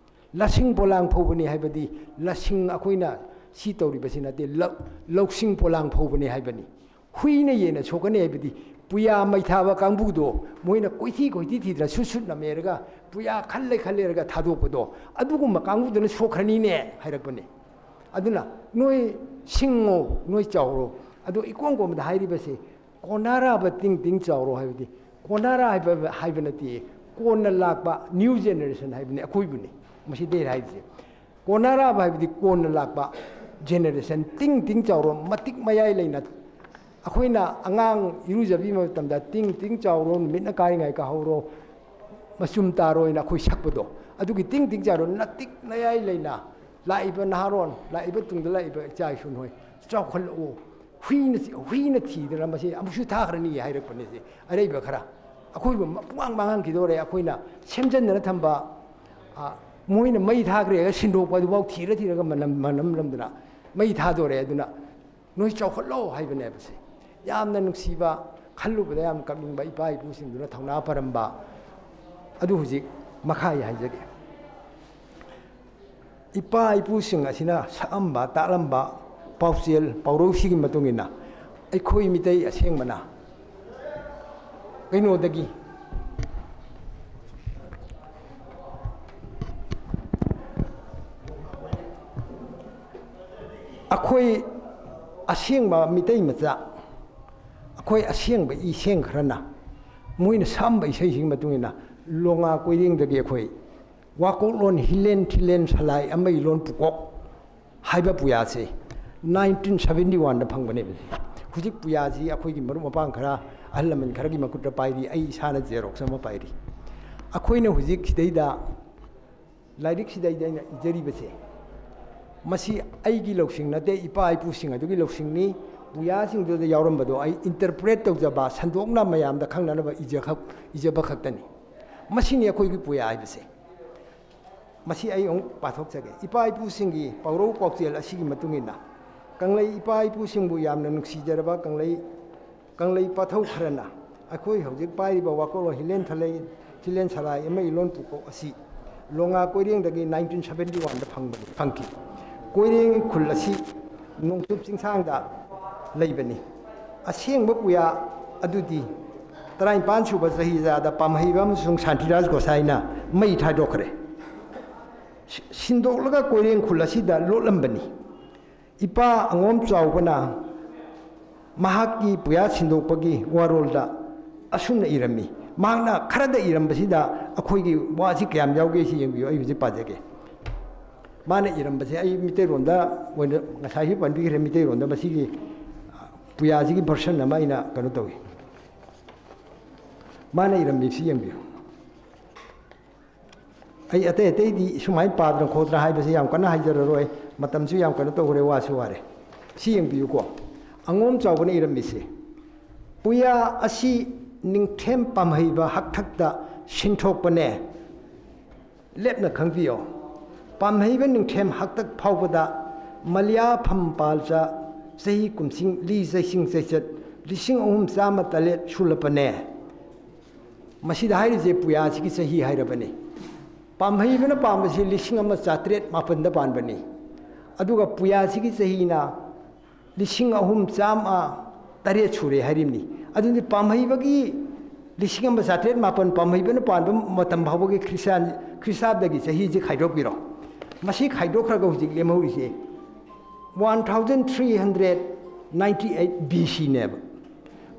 "ꯂꯁꯤꯡ ꯄꯣꯂꯥꯡ ꯐꯧꯕꯅꯤ" ꯍꯥꯏꯕꯗꯤ ꯂꯁꯤꯡ ꯑꯩꯈꯣꯏꯅ ꯁꯤ ꯇꯧꯔꯤꯕꯁꯤ ꯅꯠꯇꯦ, ꯂꯧ-, ꯂꯧꯁꯤꯡ ꯄꯣꯂꯥꯡ ꯐꯧꯕꯅꯤ ꯍꯥꯏꯕꯅꯤ꯫ "ꯍꯨꯏꯅ ꯌꯦꯟꯅ ꯁꯣꯛꯀꯅꯤ" ꯍꯥꯏꯕꯗꯤ ꯄꯨꯌꯥ ꯃꯩ ꯊꯥꯕ ꯀꯥꯡꯕꯨꯗꯣ ꯃꯣꯏꯅ ꯀꯣꯏꯊꯤ ꯀꯣꯏꯊꯤ ꯊꯤꯗꯅ ꯁꯨꯠ ꯁꯨꯠ ꯅꯝꯃꯦꯔꯒ ꯄꯨꯌꯥ ꯈꯜꯂꯦ ꯈꯜꯂꯦꯔꯒ ꯊꯥꯗꯣꯛꯄꯗꯣ, ꯑꯗꯨꯒꯨꯝꯕ ꯀꯥꯡꯕꯨꯗꯨꯅ ꯁꯣꯛꯈ꯭ꯔꯅꯤꯅꯦ ꯍꯥꯏꯔꯛꯄꯅꯦ꯫ ꯑꯗꯨꯅ ꯅꯣꯏ ꯁꯤꯡꯉꯣ, ꯅꯣꯏ ꯆꯥꯎꯔꯣ꯫ ꯑꯗꯣ ꯏꯀꯣꯟ ꯀꯣꯟꯕꯗ ꯍꯥꯏꯔꯤꯕꯁꯦ, ꯀꯣꯟꯅꯔꯕ ꯇꯤꯡ ꯇꯤꯡ ꯆꯥꯎꯔꯣ ꯍꯥꯏꯕꯗꯤ, ꯀꯣꯟꯅꯔ ꯍꯥꯏꯕ, ꯍꯥꯏꯕ ꯅꯠꯇꯦ, ꯀꯣꯟꯅ ꯂꯥꯛꯄ new generation ꯍꯥꯏꯕꯅꯤ, ꯑꯩꯈꯣꯏꯕꯨꯅꯤ ꯃꯁꯤꯗꯩ ꯍꯥꯏꯔꯤꯁꯦ꯫ ꯀꯣꯟꯅꯔꯕ ꯍꯥꯏꯕꯗꯤ ꯀꯣꯟꯅ ꯂꯥꯛꯄ generation, ꯇꯤꯡ ꯇꯤꯡ ꯆꯥꯎꯔꯣ, ꯃꯇꯤꯛ ꯃꯌꯥꯏ ꯂꯩꯅ꯫ ꯑꯩꯈꯣꯏꯅ ꯑꯉꯥꯡ ꯏꯔꯨꯖꯕꯤ ꯃꯇꯝꯗ "ꯇꯤꯡ ꯇꯤꯡ ꯆꯥꯎꯔꯣ, ꯅꯨꯃꯤꯠꯅ ꯀꯥꯏꯉꯥꯏ ꯀꯥꯍꯧꯔꯣ, ꯃꯆꯨꯝ ꯇꯥꯔꯣꯏꯅ" ꯑꯩꯈꯣꯏ ꯁꯛꯄꯗꯣ, ꯑꯗꯨꯒꯤ "ꯇꯤꯡ ꯇꯤꯡ ꯆꯥꯎꯔꯣ", ꯅꯇꯤꯛ ꯅꯌꯥꯏ ꯂꯩꯅ ꯂꯥꯛꯏꯕ ꯅꯍꯥꯔꯣꯟ, ꯂꯥꯛꯏꯕ ꯇꯨꯡꯗ ꯂꯥꯛꯏꯕ ꯏꯆꯥ ꯏꯁꯨ ꯅꯣꯏ, ꯆꯥꯎꯈꯠꯂꯛꯑꯣ꯫ ꯍꯨꯏꯅ, ꯍꯨꯏꯅ ꯊꯤꯗꯅ ꯃꯁꯤ ꯑꯃꯨꯛꯁꯨ ꯊꯥꯈ꯭ꯔꯅꯤ ꯍꯥꯏꯔꯛꯄꯅꯦ꯫ ꯁꯤ ꯑꯔꯩꯕ ꯈꯔ ꯑꯩꯈꯣꯏꯕꯨ ꯄꯨꯡꯃꯥꯡ ꯃꯥꯡꯍꯟꯈꯤꯗꯧꯔꯦ꯫ ꯑꯩꯈꯣꯏꯅ ꯁꯦꯝꯖꯤꯟꯗꯅ ꯊꯝꯕ, ꯑ, ꯃꯣꯏꯅ ꯃꯩ ꯊꯥꯈ꯭ꯔꯦꯒ ꯁꯤꯟꯗꯣꯛꯄ ꯑꯗꯨꯐꯥꯎ ꯊꯤꯔ ꯊꯤꯔꯒ ꯃꯅꯝ, ꯃꯅꯝ ꯅꯝꯗꯅ ꯃꯩ ꯊꯥꯗꯣꯔꯦ꯫ ꯑꯗꯨꯅ ꯅꯣꯏ ꯆꯥꯎꯈꯠꯂꯣ ꯍꯥꯏꯕꯅꯦꯕ꯫ ꯁꯤ ꯌꯥꯝꯅ ꯅꯨꯡꯁꯤꯕ, ꯈꯜꯂꯨꯕꯗ ꯌꯥꯝ ꯀꯞꯅꯤꯡꯕ ꯏꯄꯥ ꯏꯄꯨꯁꯤꯡꯗꯨꯅ ꯊꯧꯅꯥ ꯐꯔꯝꯕ ꯑꯗꯨ ꯍꯧꯖꯤꯛ ꯃꯈꯥ ꯑꯩ ꯍꯥꯏꯖꯒꯦ꯫ ꯏꯄꯥ ꯏꯄꯨꯁꯤꯡ ꯑꯁꯤꯅ ꯁꯛꯑꯝꯕ, ꯇꯥꯛꯂꯝꯕ ꯄꯥꯎꯆꯦꯜ, ꯄꯥꯎꯔꯧꯁꯤꯒꯤ ꯃꯇꯨꯡ ꯏꯟꯅ ꯑꯩꯈꯣꯏ ꯃꯤꯇꯩ ꯑꯁꯦꯡꯕꯅ ꯀꯩꯅꯣꯗꯒꯤ, ꯑꯩꯈꯣꯏ ꯑꯁꯦꯡꯕ ꯃꯤꯇꯩ ꯃꯆꯥ, ꯑꯩꯈꯣꯏ ꯑꯁꯦꯡꯕ ꯏꯁꯦꯡ ꯈꯔꯅ ꯃꯣꯏꯅ ꯁꯛꯑꯝꯕ ꯏꯁꯩꯁꯤꯒꯤ ꯃꯇꯨꯡ ꯏꯟꯅ ꯂꯣꯉꯥ ꯀꯣꯏꯔꯦꯡꯗꯒꯤ ꯑꯩꯈꯣꯏ ꯋꯥꯀꯣꯛꯂꯣꯟ ꯍꯤꯂꯦꯟ ꯊꯤꯂꯦꯟ ꯁꯂꯥꯏ ꯑꯃꯒꯤ ꯂꯣꯟ ꯄꯨꯀꯣꯛ ꯍꯥꯏꯕ ꯄꯨꯌꯥꯁꯤ nineteen seventy one ꯗ ꯐꯪꯕꯅꯦꯕ꯫ ꯍꯧꯖꯤꯛ ꯄꯨꯌꯥꯁꯤ ꯑꯩꯈꯣꯏꯒꯤ ꯃꯔꯨꯞ ꯃꯄꯥꯡ ꯈꯔ, ꯑꯍꯜ ꯂꯃꯟ ꯈꯔꯒꯤ ꯃꯈꯨꯠꯇ ꯄꯥꯏꯔꯤ, ꯑꯩ ꯏꯁꯥꯅ Xerox ꯑꯃ ꯄꯥꯏꯔꯤ꯫ ꯑꯩꯈꯣꯏꯅ ꯍꯧꯖꯤꯛ ꯁꯤꯗꯩꯗ, ꯂꯥꯏꯔꯤꯛꯁꯤꯗꯩꯗ ꯑꯩꯅ ꯏꯖꯔꯤꯕꯁꯦ, ꯃꯁꯤ ꯑꯩꯒꯤ ꯂꯧꯁꯤꯡ ꯅꯠꯇꯦ, ꯏꯄꯥ ꯏꯄꯨꯁꯤꯡ ꯑꯗꯨꯒꯤ ꯂꯧꯁꯤꯡꯅꯤ꯫ ꯄꯨꯌꯥꯁꯤꯡꯗꯨꯗ ꯌꯥꯎꯔꯝꯕꯗꯣ ꯑꯩ interpret ꯇꯧꯖꯕ, ꯁꯟꯗꯣꯛꯅ ꯃꯌꯥꯝꯗ ꯈꯪꯅꯅꯕ ꯏꯖꯈꯛ-, ꯏꯖꯕ ꯈꯛꯇꯅꯤ꯫ ꯃꯁꯤꯅꯤ ꯑꯩꯈꯣꯏꯒꯤ ꯄꯨꯌꯥ ꯍꯥꯏꯕꯁꯦ꯫ ꯃꯁꯤ ꯑꯩ ꯑꯃꯨꯛ ꯄꯥꯊꯣꯛꯆꯒꯦ꯫ ꯏꯄꯥ ꯏꯄꯨꯁꯤꯡꯒꯤ ꯄꯥꯎꯔꯧ ꯄꯥꯎꯆꯦꯜ ꯑꯁꯤꯒꯤ ꯃꯇꯨꯡ ꯏꯟꯅ, ꯀꯪꯂꯩ ꯏꯄꯥ ꯏꯄꯨꯁꯤꯡꯕꯨ ꯌꯥꯝꯅ ꯅꯨꯡꯁꯤꯖꯔꯕ ꯀꯪꯂꯩ, ꯀꯪꯂꯩ ꯄꯥꯊꯧ ꯈꯔꯅ ꯑꯩꯈꯣꯏ ꯍꯧꯖꯤꯛ ꯄꯥꯏꯔꯤꯕ ꯋꯥꯀꯣꯛꯂꯣꯟ ꯍꯤꯂꯦꯟ ꯊꯂꯩ, ꯍꯤꯂꯦꯟ ꯁꯂꯥꯏ ꯑꯃꯒꯤ ꯂꯣꯟ ꯄꯨꯀꯣꯛ ꯑꯁꯤ ꯂꯣꯉꯥ ꯀꯣꯏꯔꯦꯡꯗꯒꯤ nineteen seventy one ꯗ ꯐꯪꯕꯅꯤ, ꯐꯪꯈꯤ꯫ ꯀꯣꯏꯔꯦꯡ ꯈꯨꯜ ꯑꯁꯤ ꯅꯣꯡꯆꯨꯞ ꯆꯤꯡꯁꯥꯡꯗ ꯂꯩꯕꯅꯤ꯫ ꯑꯁꯦꯡꯕ ꯄꯨꯌꯥ ꯑꯗꯨꯗꯤ ꯇꯔꯥꯅꯤꯄꯥꯟ ꯁꯨꯕ ꯆꯍꯤꯆꯥꯗ ꯄꯥꯝꯍꯩꯕ ꯑꯃꯁꯨꯡ ꯁꯥꯟꯇꯤꯔꯥꯖ ꯒꯣꯁꯥꯏꯅ ꯃꯩ ꯊꯥꯗꯣꯛꯈ꯭ꯔꯦ꯫ ꯁꯤ-, ꯁꯤꯟꯗꯣꯛꯂꯒ ꯀꯣꯏꯔꯦꯡ ꯈꯨꯜ ꯑꯁꯤꯗ ꯂꯣꯠꯂꯝꯕꯅꯤ꯫ ꯏꯄꯥ ꯑꯉꯣꯝ ꯆꯥꯎꯕꯅ ꯃꯍꯥꯛꯀꯤ ꯄꯨꯌꯥ ꯁꯤꯟꯗꯣꯛꯄꯒꯤ ꯋꯥꯔꯣꯜꯗ ꯑꯁꯨꯝꯅ ꯏꯔꯝꯃꯤ꯫ ꯃꯍꯥꯛꯅ ꯈꯔꯗ ꯏꯔꯝꯕꯁꯤꯗ ꯑꯩꯈꯣꯏꯒꯤ ꯋꯥꯁꯤ ꯀꯌꯥꯝ ꯌꯥꯎꯒꯦ ꯁꯤ ꯌꯦꯡꯕꯤꯌꯨ꯫ ꯑꯩ ꯍꯧꯖꯤꯛ ꯄꯥꯖꯒꯦ꯫ ꯃꯥꯅ ꯏꯔꯝꯕꯁꯦ ꯑꯩ ꯃꯤꯇꯩꯔꯣꯟꯗ ꯑꯣꯏꯅ, ꯉꯁꯥꯏꯁꯨ ꯄꯟꯕꯤꯈ꯭ꯔꯦ, ꯃꯤꯇꯩꯔꯣꯟꯗ ꯃꯁꯤꯒꯤ ꯄꯨꯌꯥꯁꯤꯒꯤ version ꯑꯃ ꯑꯩꯅ ꯀꯩꯅꯣ ꯇꯧꯏ꯫ ꯃꯥꯅ ꯏꯔꯝꯃꯤꯁꯤ ꯌꯦꯡꯕꯤꯌꯨ꯫ ꯑꯩ ꯑꯇꯩ ꯑꯇꯩꯗꯤ ꯁꯨꯃꯥꯏꯅ ꯄꯥꯗꯅ ꯈꯣꯠꯇꯅ ꯍꯥꯏꯕꯁꯦ ꯌꯥꯝ ꯀꯟꯅ ꯍꯥꯏꯖꯔꯔꯣꯏ, ꯃꯇꯝꯁꯨ ꯌꯥꯝ ꯀꯩꯅꯣ ꯇꯧꯈ꯭ꯔꯦ, ꯋꯥꯁꯨ ꯋꯥꯔꯦ꯫ ꯁꯤ ꯌꯦꯡꯕꯤꯌꯨꯀꯣ, ꯑꯉꯣꯝ ꯆꯥꯎꯕꯅ ꯏꯔꯝꯃꯤꯁꯦ, "ꯄꯨꯌꯥ ꯑꯁꯤ ꯅꯤꯡꯊꯦꯝ ꯄꯥꯝꯍꯩꯕ ꯍꯛꯊꯛꯇ ꯁꯤꯟꯊꯣꯛꯄꯅꯦ꯫ ꯂꯦꯞꯅ ꯈꯪꯕꯤꯌꯣ꯫ ꯄꯥꯝꯍꯩꯕ ꯅꯤꯡꯊꯦꯝ ꯍꯥꯛꯇꯛ ꯐꯥꯎꯕꯗ ꯃꯂꯤꯌꯥ ꯐꯝꯄꯥꯜꯆ ꯆꯍꯤ ꯀꯨꯝꯁꯤꯡ ꯂꯤ ꯆꯩꯁꯤꯡ ꯆꯩꯆꯠ ꯂꯤꯁꯤꯡ ꯑꯍꯨꯝ ꯆꯥꯝꯃ ꯇꯔꯦꯠ ꯁꯨꯂꯄꯅꯦ"꯫ ꯃꯁꯤꯗ ꯍꯥꯏꯔꯤꯁꯦ ꯄꯨꯌꯥꯁꯤꯒꯤ ꯆꯍꯤ ꯍꯥꯏꯔꯕꯅꯤ꯫ ꯄꯥꯝꯍꯩꯕꯅ ꯄꯥꯝꯕꯁꯤ ꯂꯤꯁꯤꯡ ꯑꯃ ꯆꯥꯇ꯭ꯔꯦꯠ ꯃꯥꯄꯟꯗ ꯄꯥꯟꯕꯅꯤ꯫ ꯑꯗꯨꯒ ꯄꯨꯌꯥꯁꯤꯒꯤ ꯆꯍꯤꯅ ꯂꯤꯁꯤꯡ ꯑꯍꯨꯝ ꯆꯥꯝꯃ ꯇꯔꯦꯠ ꯁꯨꯔꯦ ꯍꯥꯏꯔꯤꯕꯅꯤ꯫ ꯑꯗꯨꯗꯤ ꯄꯥꯝꯍꯩꯕꯒꯤ ꯂꯤꯁꯤꯡ ꯑꯃ ꯆꯥꯇ꯭ꯔꯦꯠ ꯃꯥꯄꯟ ꯄꯥꯝꯍꯩꯕꯅ ꯄꯥꯟꯕ ꯃꯇꯝ ꯐꯥꯎꯕꯒꯤ ꯈ꯭ꯔꯤꯁꯇꯥꯟ-, ꯈ꯭ꯔꯤꯁꯇꯥꯕꯗꯒꯤ ꯆꯍꯤꯁꯦ ꯈꯥꯏꯗꯣꯛꯄꯤꯔꯣ꯫ ꯃꯁꯤ ꯈꯥꯏꯗꯣꯛꯈ꯭ꯔꯒ ꯍꯧꯖꯤꯛ ꯂꯦꯝꯍꯧꯔꯤꯁꯦ one thousand three hundred ninety eight B C ꯅꯦꯕ꯫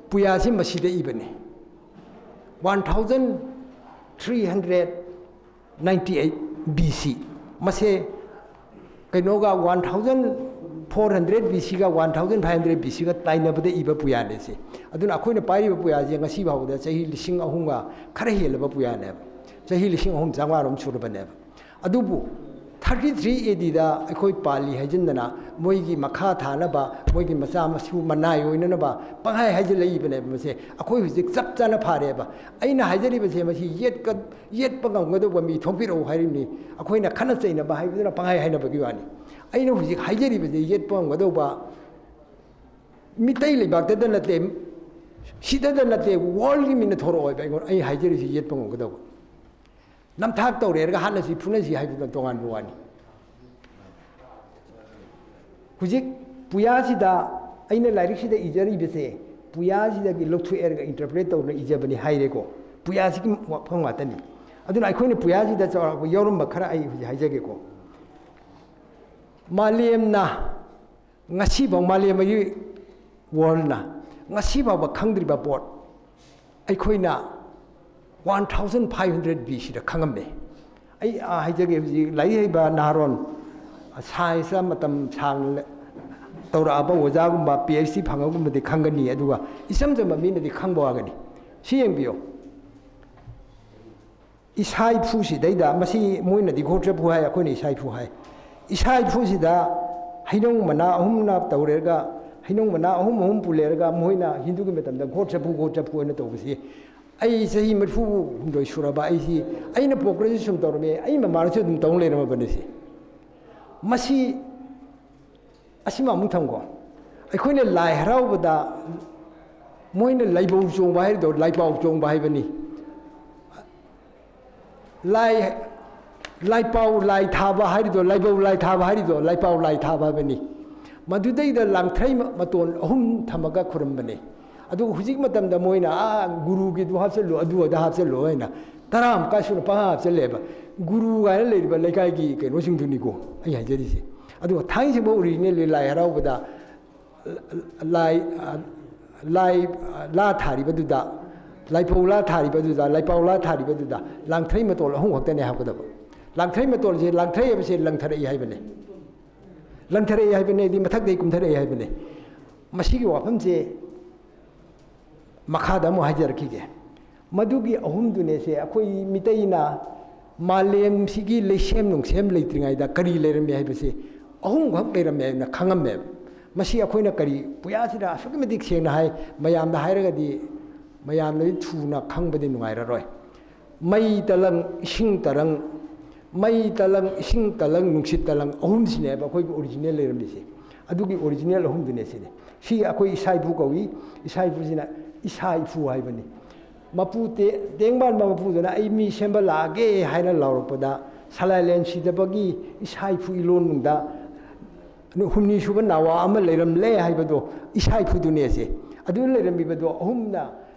ꯄꯨꯌꯥꯁꯤ ꯃꯁꯤꯗ ꯏꯕꯅꯤ꯫ One thousand three hundred ninety eight B C꯫ ꯃꯁꯦ ꯀꯩꯅꯣꯒ, one thousand four hundred B C ꯒ one thousand five hundred B C ꯒ ꯇꯥꯏꯅꯕꯗ ꯏꯕ ꯄꯨꯌꯥꯅꯦ ꯁꯤ꯫ ꯑꯗꯨꯅ ꯑꯩꯈꯣꯏꯅ ꯄꯥꯏꯔꯤꯕ ꯄꯨꯌꯥꯁꯦ ꯉꯁꯤ ꯐꯥꯎꯕꯗ ꯆꯍꯤ ꯂꯤꯁꯤꯡ ꯑꯍꯨꯝꯒ ꯈꯔ ꯍꯦꯜꯂꯕ ꯄꯨꯌꯥꯅꯦꯕ꯫ ꯆꯍꯤ ꯂꯤꯁꯤꯡ ꯑꯍꯨꯝ ꯆꯥꯝꯃꯉꯥ ꯔꯣꯝ ꯁꯨꯔꯕꯅꯦꯕ꯫ ꯑꯗꯨꯕꯨ thirty three A D ꯗ ꯑꯩꯈꯣꯏ ꯄꯥꯜꯂꯤ ꯍꯥꯏꯖꯤꯟꯗꯅ ꯃꯣꯏꯒꯤ ꯃꯈꯥ ꯊꯥꯅꯕ, ꯃꯣꯏꯒꯤ ꯃꯆꯥ ꯃꯁꯨ ꯃꯅꯥꯏ ꯑꯣꯏꯅꯅꯕ ꯄꯪꯍꯥꯏ ꯍꯥꯏꯖꯤꯜꯂꯛꯏꯕꯅꯦꯕ꯫ ꯃꯁꯦ ꯑꯩꯈꯣꯏ ꯍꯧꯖꯤꯛ ꯆꯞ ꯆꯥꯅ ꯐꯥꯔꯦꯕ꯫ ꯑꯩꯅ ꯍꯥꯏꯖꯔꯤꯕꯁꯦ ꯃꯁꯤ ꯌꯦꯠꯀ-, ꯌꯦꯠꯄ ꯉꯝꯒꯗꯧꯕ ꯃꯤ ꯊꯣꯛꯄꯤꯔꯛꯎ ꯍꯥꯏꯔꯤꯕꯅꯤ꯫ ꯑꯩꯈꯣꯏꯅ ꯈꯠꯅ ꯆꯩꯅꯕ ꯍꯥꯏꯕꯗꯨꯅ ꯄꯪꯍꯥꯏ ꯍꯥꯏꯅꯕꯒꯤ ꯋꯥꯅꯤ꯫ ꯑꯩꯅ ꯍꯧꯖꯤꯛ ꯍꯥꯏꯖꯔꯤꯕꯁꯦ ꯌꯦꯠꯄ ꯉꯝꯒꯗꯧꯕ ꯃꯤꯇꯩ ꯂꯩꯕꯥꯛꯇꯗ ꯅꯠꯇꯦ, ꯁꯤꯗꯗ ꯅꯠꯇꯦ, worldꯒꯤ ꯃꯤꯅ ꯊꯣꯔꯛꯑꯣꯏꯕ ꯑꯩꯉꯣꯟꯗ, ꯑꯩ ꯍꯥꯏꯖꯔꯤꯁꯤ ꯌꯦꯠꯄ ꯉꯝꯒꯗꯧꯕ꯫ ꯅꯝꯊꯥꯛ ꯇꯧꯔꯦꯔꯒ ꯍꯥꯠꯅꯁꯤ ꯐꯨꯅꯁꯤ ꯍꯥꯏꯗꯨꯅ ꯇꯣꯉꯥꯟꯕ ꯋꯥꯅꯤ꯫ ꯍꯧꯖꯤꯛ ꯄꯨꯌꯥꯁꯤꯗ ꯑꯩꯅ ꯂꯥꯏꯔꯤꯛꯁꯤꯗ ꯏꯖꯔꯤꯕꯁꯦ ꯄꯨꯌꯥꯁꯤꯗꯒꯤ ꯂꯧꯊꯣꯛꯑꯦꯔꯒ interpret ꯇꯧꯗꯨꯅ ꯏꯖꯕꯅꯤ ꯍꯥꯏꯔꯦꯀꯣ꯫ ꯄꯨꯌꯥꯁꯤꯒꯤ ꯋꯥꯐꯝ ꯉꯥꯛꯇꯅꯤ꯫ ꯑꯗꯨꯅ ꯑꯩꯈꯣꯏꯅ ꯄꯨꯌꯥꯁꯤꯗ ꯆꯥꯎꯔꯥꯛꯄ ꯌꯥꯎꯔꯝꯕ ꯈꯔ ꯑꯩ ꯍꯧꯖꯤꯛ ꯍꯥꯏꯖꯒꯦꯀꯣ꯫ ꯃꯥꯂꯦꯝꯅ ꯉꯁꯤꯐꯥꯎ, ꯃꯥꯂꯦꯝꯒꯤ worldꯅ ꯉꯁꯤꯐꯥꯎꯕ ꯈꯪꯗ꯭ꯔꯤꯕ ꯄꯣꯠ ꯑꯩꯈꯣꯏꯅ one thousand five hundred BCꯗ ꯈꯪꯉꯝꯃꯦ꯫ ꯑꯩ ꯑꯥ ꯍꯥꯏꯖꯒꯦ, ꯍꯧꯖꯤꯛ ꯂꯥꯏꯔꯤꯛ ꯍꯩꯕ ꯅꯍꯥꯔꯣꯟ, scienceꯇ ꯃꯇꯝ ꯁꯥꯡꯅ ꯇꯧꯔꯛꯑꯕ ꯑꯣꯖꯥꯒꯨꯝꯕ, PhD ꯐꯪꯉꯒꯨꯝꯕꯗꯤ ꯈꯪꯒꯅꯤ, ꯑꯗꯨꯒ ꯏꯆꯝ ꯆꯝꯕ ꯃꯤꯅꯗꯤ ꯈꯪꯕ ꯋꯥꯒꯅꯤ꯫ ꯁꯤ ꯌꯦꯡꯕꯤꯌꯨ, ꯏꯁꯥ ꯏꯐꯨꯁꯤꯗꯩꯗ, ꯃꯁꯤ ꯃꯣꯏꯅꯗꯤ ꯒꯣꯇ꯭ꯔꯐꯨ ꯍꯥꯏ, ꯑꯩꯈꯣꯏꯅ ꯏꯁꯥ ꯏꯐꯨ ꯍꯥꯏ꯫ ꯏꯁꯥ ꯏꯐꯨꯁꯤꯗ ꯍꯩꯅꯧ ꯃꯅꯥ ꯑꯍꯨꯝꯅ ꯇꯧꯔꯦꯔꯒ, ꯍꯩꯅꯧ ꯃꯅꯥ ꯑꯍꯨꯝ ꯑꯍꯨꯝ ꯄꯨꯂꯦꯔꯒ, ꯃꯈꯣꯏꯅ ꯍꯤꯟꯗꯨꯒꯤ ꯃꯇꯝꯗ ꯒꯣꯇ꯭ꯔꯐꯨ, ꯒꯣꯇ꯭ꯔꯐꯨ ꯍꯥꯏꯅ ꯇꯧꯕꯁꯤ, ꯑꯩ ꯆꯍꯤ ꯃꯔꯤꯐꯨ ꯍꯨꯝꯗꯣꯏ ꯁꯨꯔꯕ ꯑꯩꯁꯤ, ꯑꯩꯅ ꯄꯣꯛꯄꯗꯁꯨ ꯁꯨꯝ ꯇꯧꯔꯝꯃꯤ, ꯑꯩ ꯃꯃꯥꯅꯁꯨ ꯑꯗꯨꯝ ꯇꯧ ꯂꯩꯔꯝꯃꯕꯅꯤ꯫ ꯁꯤ, ꯃꯁꯤ, ꯑꯁꯤꯃ ꯑꯃꯨꯛ ꯊꯝꯈꯣ꯫ ꯑꯩꯈꯣꯏꯅ ꯂꯥꯏ ꯍꯔꯥꯎꯕꯗ ꯃꯣꯏꯅ ꯂꯥꯏꯕꯧ ꯆꯣꯡꯕ ꯍꯥꯏꯔꯤꯗꯣ ꯂꯥꯏꯄꯥꯎ ꯆꯣꯡꯕ ꯍꯥꯏꯕꯅꯤ꯫ ꯂꯥꯏ, ꯂꯥꯏꯄꯥꯎ ꯂꯥꯏ ꯊꯥꯕ ꯍꯥꯏꯔꯤꯗꯣ, ꯂꯥꯏꯕꯧ ꯂꯥꯏ ꯊꯥꯕ ꯍꯥꯏꯔꯤꯗꯣ ꯂꯥꯏꯄꯥꯎ ꯂꯥꯏ ꯊꯥꯕ ꯍꯥꯏꯕꯅꯤ꯫ ꯃꯗꯨꯗꯩꯗ ꯂꯥꯡꯊ꯭ꯔꯩ ꯃ-, ꯃꯇꯣꯟ ꯑꯍꯨꯝ ꯊꯝꯃꯒ ꯈꯨꯔꯨꯝꯕꯅꯤ꯫ ꯑꯗꯨ ꯍꯧꯖꯤꯛ ꯃꯇꯝꯗ ꯃꯣꯏꯅ, "ꯑꯥ, ꯒꯨꯔꯨꯒꯤꯗꯨ ꯍꯥꯞꯆꯜꯂꯨ, ꯑꯗꯨ ꯑꯗꯥ ꯍꯥꯞꯆꯜꯂꯨ" ꯍꯥꯏꯅ ꯇꯔꯥꯃꯨꯛꯀ ꯁꯨꯅ ꯄꯪꯍꯥꯞ ꯍꯥꯞꯆꯜꯂꯦꯕ꯫ ꯒꯨꯔꯨ ꯍꯥꯏꯅ ꯂꯩꯔꯤꯕ ꯂꯩꯀꯥꯏꯒꯤ ꯀꯩꯅꯣꯁꯤꯡꯗꯨꯅꯤꯀꯣ ꯑꯩ ꯍꯥꯏꯖꯔꯤꯁꯦ꯫ ꯑꯗꯨꯒ ꯊꯥꯡꯖꯤꯡꯕ originally ꯂꯥꯏ ꯍꯔꯥꯎꯕꯗ ꯂꯥꯏ, ꯑ, ꯂꯥꯏ, ꯑ, ꯂꯥ ꯊꯥꯔꯤꯕꯗꯨꯗ, ꯂꯥꯏꯐꯧ ꯂꯥ ꯊꯥꯔꯤꯕꯗꯨꯗ, ꯂꯥꯏꯄꯥꯎ ꯂꯥ ꯊꯥꯔꯤꯕꯗꯨꯗ ꯂꯥꯡꯊ꯭ꯔꯩ ꯃꯇꯣꯜ ꯑꯍꯨꯝ ꯈꯛꯇꯅꯦ ꯍꯥꯞꯀꯗꯕ꯫ ꯂꯥꯡꯊ꯭ꯔꯩ ꯃꯇꯣꯜꯁꯦ, ꯂꯥꯡꯊ꯭ꯔꯩ ꯍꯥꯏꯕꯁꯦ ꯂꯪꯊꯔꯛꯏ ꯍꯥꯏꯕꯅꯦ꯫ ꯂꯪꯊꯔꯛꯏ ꯍꯥꯏꯕꯅꯦ, ꯍꯥꯏꯗꯤ ꯃꯊꯛꯇꯒꯤ ꯀꯨꯝꯊꯔꯛꯏ ꯍꯥꯏꯕꯅꯦ꯫ ꯃꯁꯤꯒꯤ ꯋꯥꯐꯝꯁꯦ ꯃꯈꯥꯗ ꯑꯃꯨꯛ ꯍꯥꯏꯖꯔꯛꯈꯤꯒꯦ꯫ ꯃꯗꯨꯒꯤ ꯑꯍꯨꯝꯗꯨꯅꯦꯁꯦ ꯑꯩꯈꯣꯏ ꯃꯤꯇꯩꯅ ꯃꯥꯂꯦꯝꯁꯤꯒꯤ ꯂꯩꯁꯦꯝ ꯅꯨꯡꯁꯦꯝ ꯂꯩꯇ꯭ꯔꯤꯉꯩꯗ ꯀꯔꯤ ꯂꯩꯔꯝꯃꯤ ꯍꯥꯏꯕꯁꯤ ꯑꯍꯨꯝꯈꯛ ꯂꯩꯔꯝꯃꯦ ꯍꯥꯏꯅ ꯈꯪꯉꯝꯃꯦꯕ꯫ ꯃꯁꯤ ꯑꯩꯈꯣꯏꯅ ꯀꯔꯤ, ꯄꯨꯌꯥꯁꯤꯗ ꯑꯁꯨꯛꯀꯤ ꯃꯇꯤꯛ ꯁꯦꯡꯅ ꯍꯥꯏ, ꯃꯌꯥꯝꯗ ꯍꯥꯏꯔꯒꯗꯤ ꯃꯌꯥꯝꯅꯗꯤ ꯊꯨꯅ ꯈꯪꯕꯗꯤ ꯅꯨꯡꯉꯥꯏꯔꯔꯣꯏ꯫ ꯃꯩ ꯇꯂꯪ, ꯏꯁꯤꯡ ꯇꯔꯪ, ꯃꯩ ꯇꯂꯪ, ꯏꯁꯤꯡ ꯇꯂꯪ, ꯅꯨꯡꯁꯤꯠ ꯇꯂꯪ ꯑꯍꯨꯝꯁꯤꯅꯦꯕ ꯑꯩꯈꯣꯏꯒꯤ original ꯂꯩꯔꯝꯃꯤꯁꯦ꯫ ꯑꯗꯨꯒꯤ original ꯑꯍꯨꯝꯗꯨꯅꯦ ꯁꯤꯅꯤ꯫ ꯁꯤ ꯑꯩꯈꯣꯏ ꯏꯁꯥ ꯏꯐꯨ ꯀꯧꯏ꯫ ꯏꯁꯥ ꯏꯐꯨꯁꯤꯅ ꯏꯁꯥ ꯏꯐꯨ ꯍꯥꯏꯕꯅꯤ꯫ ꯃꯄꯨ ꯇꯦ-, ꯇꯦꯡꯕꯥꯟꯕ ꯃꯄꯨꯗꯨꯅ "ꯑꯩ ꯃꯤ ꯁꯦꯝꯕ ꯂꯥꯛꯑꯒꯦ" ꯍꯥꯏꯅ ꯂꯥꯎꯔꯛꯄꯗ, ꯁꯂꯥꯏꯂꯦꯟ ꯁꯤꯗꯕꯒꯤ ꯏꯁꯥ ꯏꯐꯨ ꯏꯂꯣꯟꯅꯨꯡꯗ ꯍꯨꯝꯅꯤ ꯁꯨꯕ ꯅꯥꯋꯥ ꯑꯃ ꯂꯩꯔꯝꯂꯦ ꯍꯥꯏꯕꯗꯣ ꯏꯁꯥ ꯏꯐꯨꯗꯨꯅꯦꯁꯦ꯫ ꯑꯗꯨ ꯂꯩꯔꯝꯃꯤꯕꯗꯣ ꯑꯍꯨꯝꯅ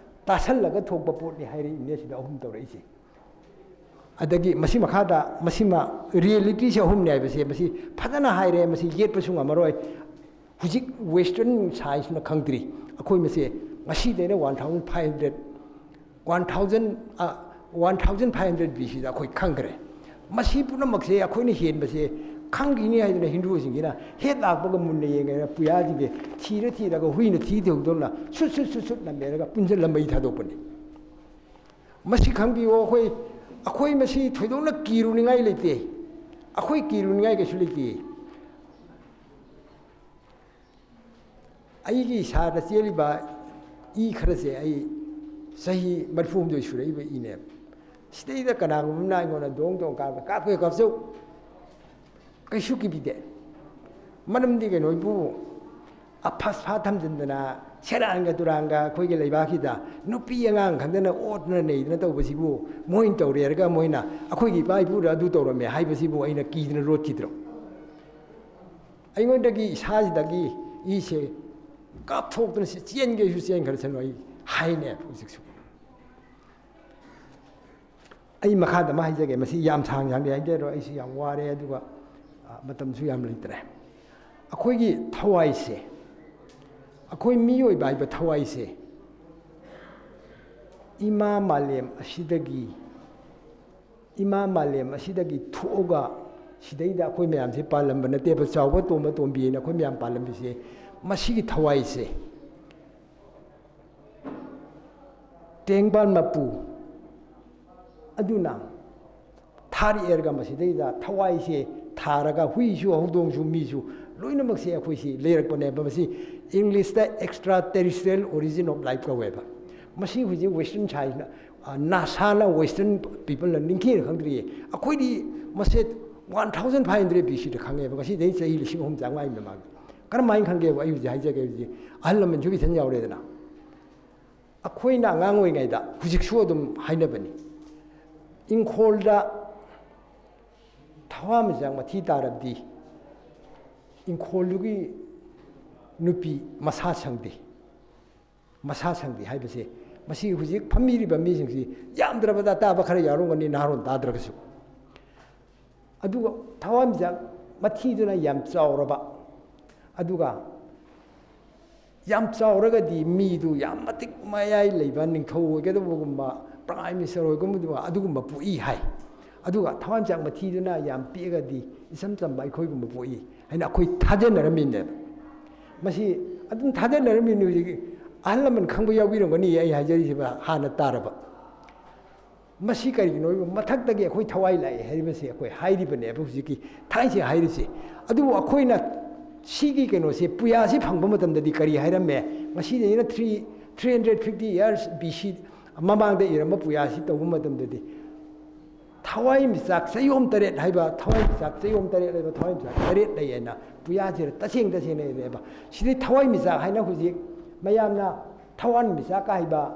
ꯇꯥꯁꯜꯂꯒ ꯊꯣꯛꯄ ꯄꯣꯠꯅꯤ ꯍꯥꯏꯔꯛꯏꯅꯦ ꯁꯤꯗ ꯑꯍꯨꯝ ꯇꯧꯔꯛꯏꯁꯦ꯫ ꯑꯗꯒꯤ ꯃꯁꯤ ꯃꯈꯥꯗ ꯃꯁꯤꯃ ꯔꯤꯌꯦꯂꯤꯇꯤꯁꯦ ꯑꯍꯨꯝꯅꯦ ꯍꯥꯏꯕꯁꯦ ꯃꯁꯤ ꯐꯖꯅ ꯍꯥꯏꯔꯦ, ꯃꯁꯤ ꯌꯦꯠꯄꯁꯨ ꯉꯝꯃꯔꯣꯏ꯫ ꯍꯧꯖꯤꯛ ꯋꯦꯁꯇꯔꯟ ꯁꯥꯏꯟꯁꯅ ꯈꯪꯗ꯭ꯔꯤ꯫ ꯑꯩꯈꯣꯏ ꯃꯁꯦ ꯉꯁꯤꯗꯩꯅ one thousand five hundred, one thousand, one thousand five hundred B ꯁꯤꯗ ꯑꯩꯈꯣꯏ ꯈꯪꯈ꯭ꯔꯦ꯫ ꯃꯁꯤ ꯄꯨꯝꯅꯃꯛꯁꯦ ꯑꯩꯈꯣꯏꯅ ꯍꯦꯟꯕꯁꯦ ꯈꯪꯈꯤꯅꯤ ꯍꯥꯏꯗꯅ ꯍꯤꯟꯗꯨꯁꯤꯡꯁꯤꯅ ꯍꯦꯛ ꯂꯥꯛꯄꯒ ꯃꯨꯟꯅ ꯌꯦꯡꯉꯦꯅ ꯄꯨꯌꯥꯁꯤꯡꯁꯦ ꯊꯤꯔ ꯊꯤꯔꯒ ꯍꯨꯏꯅ ꯊꯤ ꯊꯤꯍꯧꯗꯧꯅ ꯁꯨꯠ ꯁꯨꯠ ꯁꯨꯠ ꯁꯨꯠ ꯅꯝꯃꯦꯔꯒ ꯄꯨꯟꯁꯤꯜꯂ ꯃꯩ ꯊꯥꯗꯣꯛꯄꯅꯤ꯫ ꯃꯁꯤ ꯈꯪꯕꯤꯌꯣ, ꯑꯩꯈꯣꯏ, ꯑꯩꯈꯣꯏ ꯃꯁꯤ ꯊꯣꯏꯗꯣꯛꯅ ꯀꯤꯔꯨꯅꯤꯡꯉꯥꯏ ꯂꯩꯇꯦ꯫ ꯑꯩꯈꯣꯏ ꯀꯤꯔꯨꯅꯤꯡꯉꯥꯏ ꯀꯩꯁꯨ ꯂꯩꯇꯦ꯫ ꯑꯩꯒꯤ ꯏꯁꯥꯗ ꯆꯦꯜꯂꯤꯕ ꯏ ꯈꯔꯁꯦ ꯑꯩ ꯆꯍꯤ ꯃꯔꯤꯐꯨ ꯍꯨꯝꯗꯣꯏ ꯁꯨꯔꯛꯏꯕ ꯏꯅꯦꯕ꯫ ꯁꯤꯗꯩꯗ ꯀꯅꯥꯒꯨꯝꯕ ꯑꯃꯅ ꯑꯩꯉꯣꯟꯗ ꯗꯣꯡ ꯗꯣꯡ ꯀꯥꯞꯄ, "ꯀꯥꯞꯀꯦ ꯀꯥꯞꯆꯧ, ꯀꯩꯁꯨ ꯀꯤꯕꯤꯗꯦ"꯫ ꯃꯔꯝꯗꯤ ꯀꯩꯅꯣ, ꯏꯕꯨ, ꯑꯐ ꯐꯥ ꯊꯝꯖꯤꯟꯗꯅ, ꯁꯦꯔꯥꯟꯒ ꯇꯨꯔꯥꯟꯒ ꯑꯩꯈꯣꯏꯒꯤ ꯂꯩꯕꯥꯛꯁꯤꯗ ꯅꯨꯄꯤ ꯑꯉꯥꯡ ꯈꯪꯗꯅ ꯑꯣꯠꯇꯅ ꯅꯩꯗꯅ ꯇꯧꯕꯁꯤꯕꯨ ꯃꯣꯏꯅ ꯇꯧꯔꯦꯔꯒ ꯃꯣꯏꯅ ꯑꯩꯈꯣꯏꯒꯤ ꯏꯄꯥ ꯏꯄꯨꯗ ꯑꯗꯨ ꯇꯧꯔꯝꯃꯦ ꯍꯥꯏꯕꯁꯤꯕꯨ ꯑꯩꯅ ꯀꯤꯗꯅ ꯂꯣꯠꯈꯤꯗ꯭ꯔꯣ? ꯑꯩꯉꯣꯟꯗꯒꯤ ꯏꯁꯥꯁꯤꯗꯒꯤ ꯏꯁꯦ ꯀꯥꯞꯊꯣꯛꯇꯅ ꯁꯤ ꯆꯦꯟꯒꯦꯁꯨ ꯆꯦꯟꯈ꯭ꯔꯁꯅꯨ, ꯑꯩ ꯍꯥꯏꯅꯦ ꯍꯧꯖꯤꯛꯁꯨ꯫ ꯑꯩ ꯃꯈꯥꯗ ꯑꯃ ꯍꯥꯏꯖꯒꯦ, ꯃꯁꯤ ꯌꯥꯝ ꯁꯥꯡ ꯁꯥꯡꯗꯤ ꯍꯥꯏꯖꯔꯣꯏ, ꯑꯩꯁꯨ ꯌꯥꯝ ꯋꯥꯔꯦ, ꯑꯗꯨꯒ, ꯑ, ꯃꯇꯝꯁꯨ ꯌꯥꯝ ꯂꯩꯇ꯭ꯔꯦ꯫ ꯑꯩꯈꯣꯏꯒꯤ ꯊꯋꯥꯏꯁꯦ, ꯑꯩꯈꯣꯏ ꯃꯤꯑꯣꯏꯕ ꯍꯥꯏꯕ ꯊꯋꯥꯏꯁꯦ ꯏꯃꯥ ꯃꯥꯂꯦꯝ ꯑꯁꯤꯗꯒꯤ, ꯏꯃꯥ ꯃꯥꯂꯦꯝ ꯑꯁꯤꯗꯒꯤ ꯊꯣꯛꯑꯒ ꯁꯤꯗꯩꯗ ꯑꯩꯈꯣꯏ ꯃꯌꯥꯝꯁꯦ ꯄꯥꯜꯂꯝꯕ ꯅꯠꯇꯦꯕ, ꯆꯥꯎꯕ ꯇꯣꯝꯕ ꯇꯣꯝꯕꯤ ꯍꯥꯏꯅ ꯑꯩꯈꯣꯏ ꯃꯌꯥꯝ ꯄꯥꯜꯂꯝꯕꯁꯦ꯫ ꯃꯁꯤꯒꯤ ꯊꯋꯥꯏꯁꯦ ꯇꯦꯡꯕꯥꯜ ꯃꯄꯨ ꯑꯗꯨꯅ ꯊꯥꯔꯛꯑꯦꯔꯒ ꯃꯁꯤꯗꯩꯗ ꯊꯋꯥꯏꯁꯦ ꯊꯥꯔꯒ ꯍꯨꯏꯁꯨ ꯍꯧꯗꯣꯡꯁꯨ ꯃꯤꯁꯨ ꯂꯣꯏꯅꯃꯛꯁꯦ ꯑꯩꯈꯣꯏꯁꯤ ꯂꯩꯔꯛꯄꯅꯦꯕ꯫ ꯃꯁꯤ ꯏꯪꯂꯤꯁꯇ extra terrestrial origin of life ꯀꯧꯋꯦꯕ꯫ ꯃꯁꯤ ꯍꯧꯖꯤꯛ ꯋꯦꯁꯇꯔꯟ ꯁꯥꯏꯟꯁꯅ, ꯑ, ꯅꯥꯁꯥꯅ, ꯋꯦꯁꯇꯔꯟ ꯄꯤꯄꯜꯅ ꯅꯤꯡꯊꯤꯅ ꯈꯪꯗ꯭ꯔꯤꯌꯦ꯫ ꯑꯩꯈꯣꯏꯗꯤ ꯃꯁꯦ one thousand five hundred B ꯁꯤꯗ ꯈꯪꯉꯦꯕ, ꯉꯁꯤꯗꯩ ꯆꯍꯤ ꯂꯤꯁꯤꯡ ꯑꯍꯨꯝ ꯆꯥꯝꯃꯉꯥꯒꯤ ꯃꯃꯥꯡꯗ꯫ ꯀꯔꯝꯍꯥꯏꯅ ꯈꯪꯒꯦꯕ? ꯑꯩ ꯍꯧꯖꯤꯛ ꯍꯥꯏꯖꯒꯦ, ꯍꯧꯖꯤꯛ ꯑꯍꯜ ꯂꯃꯟꯁꯨ ꯏꯊꯟ ꯌꯥꯎꯔꯦꯗꯅ꯫ ꯑꯩꯈꯣꯏꯅ ꯑꯉꯥꯡ ꯑꯣꯏꯔꯤꯉꯩꯗ ꯍꯧꯖꯤꯛꯁꯨ ꯑꯗꯨꯝ ꯍꯥꯏꯅꯕꯅꯤ, ꯏꯪꯈꯣꯜꯗ ꯊꯋꯥꯟꯃꯤꯆꯥꯛ ꯃꯊꯤ ꯇꯥꯔꯕꯗꯤ ꯏꯪꯈꯣꯜꯗꯨꯒꯤ ꯅꯨꯄꯤ ꯃꯁꯥ ꯁꯪꯗꯦ꯫ ꯃꯁꯥ ꯁꯪꯗꯦ ꯍꯥꯏꯕꯁꯦ, ꯃꯁꯤ ꯍꯧꯖꯤꯛ ꯐꯝꯕꯤꯔꯤꯕ ꯃꯤꯁꯤꯡꯁꯤ ꯌꯥꯝꯗ꯭ꯔꯕꯗ ꯇꯥꯕ ꯈꯔ ꯌꯥꯎꯔꯝꯒꯅꯤ, ꯅꯍꯥꯔꯣꯟ ꯇꯥꯗ꯭ꯔꯒꯁꯨ꯫ ꯑꯗꯨꯒ ꯊꯋꯥꯟꯃꯤꯆꯥꯛ ꯃꯊꯤꯗꯨꯅ ꯌꯥꯝ ꯆꯥꯎꯔꯕ, ꯑꯗꯨꯒ ꯌꯥꯝ ꯆꯥꯎꯔꯒꯗꯤ ꯃꯤꯗꯨ ꯌꯥꯝ ꯃꯇꯤꯛ ꯃꯌꯥꯏ ꯂꯩꯕ ꯅꯤꯡꯊꯧ ꯑꯣꯏꯒꯗꯕꯒꯨꯝꯕ, ꯄ꯭ꯔꯥꯏꯝ ꯃꯤꯅꯤꯁꯇꯔ ꯑꯣꯏꯒꯨꯝꯕꯗꯨ ꯑꯗꯨꯒꯨꯝꯕ ꯄꯣꯛꯏ ꯍꯥꯏ꯫ ꯑꯗꯨꯒ ꯊꯋꯥꯟꯃꯤꯆꯥꯛ ꯃꯊꯤꯗꯨꯅ ꯌꯥꯝ ꯄꯤꯛꯑꯒꯗꯤ ꯏꯆꯝ ꯆꯝꯕ ꯑꯩꯈꯣꯏꯒꯨꯝꯕ ꯄꯣꯛꯏ ꯍꯥꯏꯅ ꯑꯩꯈꯣꯏ ꯊꯥꯖꯅꯔꯝꯃꯤꯅꯦꯕ꯫ ꯃꯁꯤ ꯑꯗꯨꯝ ꯊꯥꯖꯅꯔꯝꯃꯤꯅꯤ꯫ ꯍꯧꯖꯤꯛ ꯑꯍꯜ ꯂꯃꯟ ꯈꯪꯕ ꯌꯥꯎꯕꯤꯔꯝꯒꯅꯤ ꯑꯩ ꯍꯥꯏꯖꯔꯤꯁꯤꯕ ꯍꯥꯟꯅ ꯇꯥꯔꯕ꯫ ꯃꯁꯤ ꯀꯔꯤꯒꯤꯅꯣ ꯍꯥꯏꯕ ꯃꯊꯛꯇꯒꯤ ꯑꯩꯈꯣꯏ ꯊꯋꯥꯏ ꯂꯥꯛꯑꯦ ꯍꯥꯏꯔꯤꯕꯁꯦ ꯑꯩꯈꯣꯏ ꯍꯥꯏꯔꯤꯕꯅꯦꯕ ꯍꯧꯖꯤꯛꯀꯤ ꯊꯥꯏꯁꯦ ꯍꯥꯏꯔꯤꯁꯦ꯫ ꯑꯗꯨꯕꯨ ꯑꯩꯈꯣꯏꯅ ꯁꯤꯒꯤ ꯀꯩꯅꯣꯁꯦ, ꯄꯨꯌꯥꯁꯤ ꯐꯪꯕ ꯃꯇꯝꯗꯗꯤ ꯀꯔꯤ ꯍꯥꯏꯔꯝꯃꯦ? ꯉꯁꯤꯗꯩꯅ three, three hundred fifty years B C ꯃꯃꯥꯡꯗ ꯏꯔꯝꯕ ꯄꯨꯌꯥꯁꯤ ꯇꯧꯕ ꯃꯇꯝꯗꯗꯤ ꯊꯋꯥꯏ ꯃꯤꯆꯥꯛ ꯆꯌꯣꯝ ꯇꯔꯦꯠ ꯍꯥꯏꯕ, ꯊꯋꯥꯏ ꯃꯤꯆꯥꯛ ꯆꯌꯣꯝ ꯇꯔꯦꯠ ꯍꯥꯏꯕ, ꯊꯋꯥꯏ ꯃꯤꯆꯥꯛ ꯇꯔꯦꯠ ꯂꯩ ꯍꯥꯏꯅ ꯄꯨꯌꯥꯁꯤꯗ ꯇꯁꯦꯡ ꯇꯁꯦꯡꯅ ꯏꯔꯦꯕ꯫ ꯁꯤꯗꯤ ꯊꯋꯥꯏ ꯃꯤꯆꯥꯛ ꯍꯥꯏꯅ ꯍꯧꯖꯤꯛ ꯃꯌꯥꯝꯅ ꯊꯋꯥꯟ ꯃꯤꯆꯥꯛꯀ ꯍꯥꯏꯕ,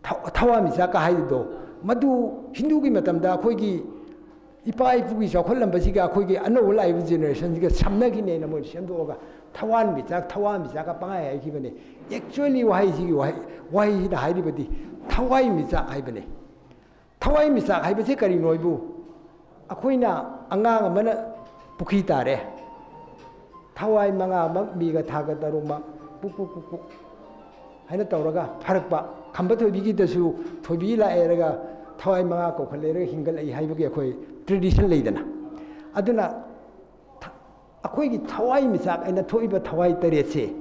ꯊ-, ꯊꯋꯥꯟ ꯃꯤꯆꯥꯛꯀ ꯍꯥꯏꯔꯤꯗꯣ, ꯃꯗꯨ ꯍꯤꯟꯗꯨꯒꯤ ꯃꯇꯝꯗ ꯑꯩꯈꯣꯏꯒꯤ ꯏꯄꯥ ꯏꯄꯨꯒꯤ ꯆꯥꯎꯈꯠꯂꯝꯕꯁꯤꯒ ꯑꯩꯈꯣꯏꯒꯤ ꯑꯅꯧꯕ ꯂꯥꯛꯏꯕ ꯖꯦꯅꯦꯔꯦꯁꯟꯁꯤꯒ ꯁꯝꯅꯈꯤꯅꯦꯅ ꯃꯣꯏꯅ ꯁꯦꯝꯗꯣꯛꯑꯒ ꯊꯋꯥꯟ ꯃꯤꯆꯥꯛ, ꯊꯋꯥꯟ ꯃꯤꯆꯥꯛꯀ ꯄꯪꯍꯥꯏ ꯍꯥꯏꯈꯤꯕꯅꯦ꯫ ꯑꯦꯛꯆꯨꯋꯦꯂꯤ ꯋꯥꯍꯩꯁꯤꯒꯤ ꯋꯥꯍꯩ, ꯋꯥꯍꯩꯁꯤꯅ ꯍꯥꯏꯔꯤꯕꯗꯤ ꯊꯋꯥꯏ ꯃꯤꯆꯥꯛ ꯍꯥꯏꯕꯅꯦ꯫ ꯊꯋꯥꯏ ꯃꯤꯆꯥꯛ ꯍꯥꯏꯕꯁꯤ ꯀꯔꯤꯅꯣ ꯍꯥꯏꯕꯨ, ꯑꯩꯈꯣꯏꯅ ꯑꯉꯥꯡ ꯑꯃꯅ ꯄꯨꯈ꯭ꯔꯤ ꯇꯥꯔꯦ, ꯊꯋꯥꯏ ꯃꯉꯥꯃꯛ, ꯃꯤꯒ ꯊꯥꯒ ꯇꯔꯨꯛꯃꯛ ꯄꯨꯛ ꯄꯨꯛ ꯄꯨꯛ ꯄꯨꯛ ꯍꯥꯏꯅ ꯇꯧꯔꯒ ꯐꯔꯛꯄ, ꯈꯝꯕ ꯊꯣꯏꯕꯤꯒꯤꯗꯁꯨ ꯊꯣꯏꯕꯤ ꯂꯥꯛꯑꯦꯔꯒ ꯊꯋꯥꯏ ꯃꯉꯥ ꯀꯧꯈꯠꯂꯦꯔꯒ ꯍꯤꯡꯒꯠꯂꯛꯏ ꯍꯥꯏꯕꯒꯤ ꯑꯩꯈꯣꯏ ꯇ꯭ꯔꯦꯗꯤꯁꯟ ꯂꯩꯗꯅ꯫ ꯑꯗꯨꯅ ꯊ-, ꯑꯩꯈꯣꯏꯒꯤ ꯊꯋꯥꯏ ꯃꯤꯆꯥꯛ ꯍꯥꯏꯅ ꯊꯣꯛꯏꯕ ꯊꯋꯥꯏ ꯇꯔꯦꯠꯁꯦ,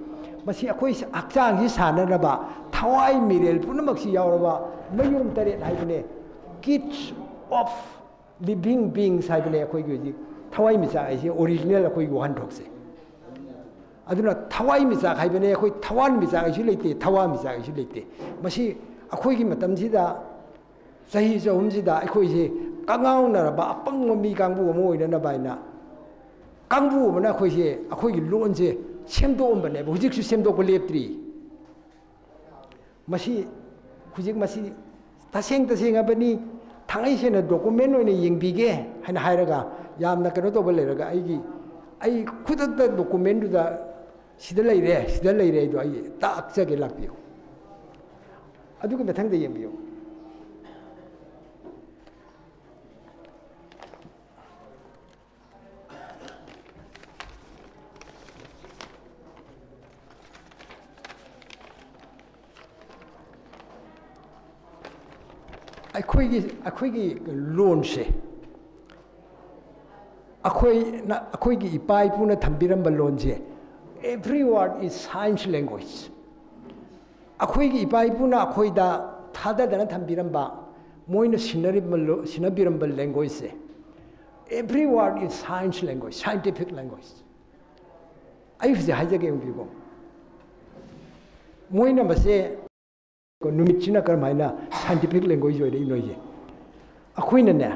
ꯃꯁꯤ ꯑꯩꯈꯣꯏ ꯍꯛꯆꯥꯡꯁꯤ ꯁꯥꯟꯅꯅꯕ ꯊꯋꯥꯏ ꯃꯤꯔꯦꯜ ꯄꯨꯝꯅꯃꯛꯁꯤ ꯌꯥꯎꯔꯕ ꯃꯌꯣꯝ ꯇꯔꯦꯠ ꯍꯥꯏꯕꯅꯦ, kids of living beings ꯍꯥꯏꯕꯅꯦ ꯑꯩꯈꯣꯏꯒꯤ ꯍꯧꯖꯤꯛ ꯊꯋꯥꯏ ꯃꯤꯆꯥꯛ ꯍꯥꯏꯁꯦ, ꯑꯣꯔꯤꯖꯤꯅꯦꯜ ꯑꯩꯈꯣꯏꯒꯤ ꯋꯥꯍꯟꯊꯣꯛꯁꯦ꯫ ꯑꯗꯨꯅ ꯊꯋꯥꯏ ꯃꯤꯆꯥꯛ ꯍꯥꯏꯕꯅꯦ, ꯑꯩꯈꯣꯏ ꯊꯋꯥꯟ ꯃꯤꯆꯥꯛ ꯍꯥꯏꯁꯨ ꯂꯩꯇꯦ, ꯊꯋꯥ ꯃꯤꯆꯥꯛ ꯍꯥꯏꯁꯨ ꯂꯩꯇꯦ꯫ ꯃꯁꯤ ꯑꯩꯈꯣꯏꯒꯤ ꯃꯇꯝꯁꯤꯗ, ꯆꯍꯤ ꯆꯍꯨꯝꯁꯤꯗ ꯑꯩꯈꯣꯏꯁꯦ ꯀꯉꯥꯎꯅꯔꯕ ꯑꯄꯪꯕ ꯃꯤ ꯀꯥꯡꯕꯨ ꯑꯃ ꯑꯣꯏꯅꯅꯕ ꯍꯥꯏꯅ ꯀꯥꯡꯕꯨ ꯑꯃꯅ ꯑꯩꯈꯣꯏꯁꯦ, ꯑꯩꯈꯣꯏꯒꯤ ꯂꯣꯟꯁꯦ ꯁꯦꯝꯗꯣꯛꯑꯝꯕꯅꯦꯕ, ꯍꯧꯖꯤꯛꯁꯨ ꯁꯦꯝꯗꯣꯛꯄ ꯂꯦꯞꯇ꯭ꯔꯤ꯫ ꯃꯁꯤ ꯍꯧꯖꯤꯛ ꯃꯁꯤ ꯇꯁꯦꯡ ꯇꯁꯦꯡꯉꯕꯅꯤ, ꯊꯥꯡꯉꯩ ꯁꯦꯡꯅ ꯗꯣꯀꯨꯃꯦꯟ ꯑꯣꯏꯅ ꯌꯦꯡꯕꯤꯒꯦ ꯍꯥꯏꯅ ꯍꯥꯏꯔꯒ, ꯌꯥꯝꯅ ꯀꯩꯅꯣ ꯇꯧꯕ ꯂꯩꯔꯒ, ꯑꯩꯒꯤ, ꯑꯩ ꯈꯨꯗꯛꯇ ꯗꯣꯀꯨꯃꯦꯟꯗꯨꯗ ꯁꯤꯗ ꯂꯩꯔꯦ, ꯁꯤꯗ ꯂꯩꯔꯦ ꯍꯥꯏꯗꯣ ꯑꯩ ꯇꯥꯛꯆꯒꯦ, ꯂꯥꯛꯄꯤꯌꯨ꯫ ꯑꯗꯨꯒꯤ ꯃꯊꯪꯗ ꯌꯦꯡꯕꯤꯌꯨ꯫ ꯑꯩꯈꯣꯏꯒꯤ ꯑꯩꯈꯣꯏꯒꯤ ꯂꯣꯟꯁꯦ, ꯑꯩꯈꯣꯏꯅ ꯑꯩꯈꯣꯏꯒꯤ ꯏꯄꯥ ꯏꯄꯨꯅ ꯊꯝꯕꯤꯔꯝꯕ ꯂꯣꯟꯁꯦ, every word is science language. ꯑꯩꯈꯣꯏꯒꯤ ꯏꯄꯥ ꯏꯄꯨꯅ ꯑꯩꯈꯣꯏꯗ ꯊꯥꯗꯗꯅ ꯊꯝꯕꯤꯔꯝꯕ, ꯃꯣꯏꯅ ꯁꯤꯟꯅꯔꯤꯕ ꯂꯣ- ꯁꯤꯟꯅꯕꯤꯔꯝꯕ languageꯁꯦ, every word is science language, scientific language. ꯑꯩ ꯍꯧꯖꯤꯛ ꯍꯥꯏꯖꯒꯦ, ꯌꯦꯡꯕꯤꯌꯨꯀꯣ꯫ ꯃꯣꯏꯅ ꯃꯁꯦ, ꯅꯨꯃꯤꯠꯁꯤꯅ ꯀꯔꯝꯍꯥꯏꯅ scientific language ꯑꯣꯏꯔꯛꯏꯅꯣ ꯍꯥꯏꯁꯦ? ꯑꯩꯈꯣꯏꯅꯅꯦ,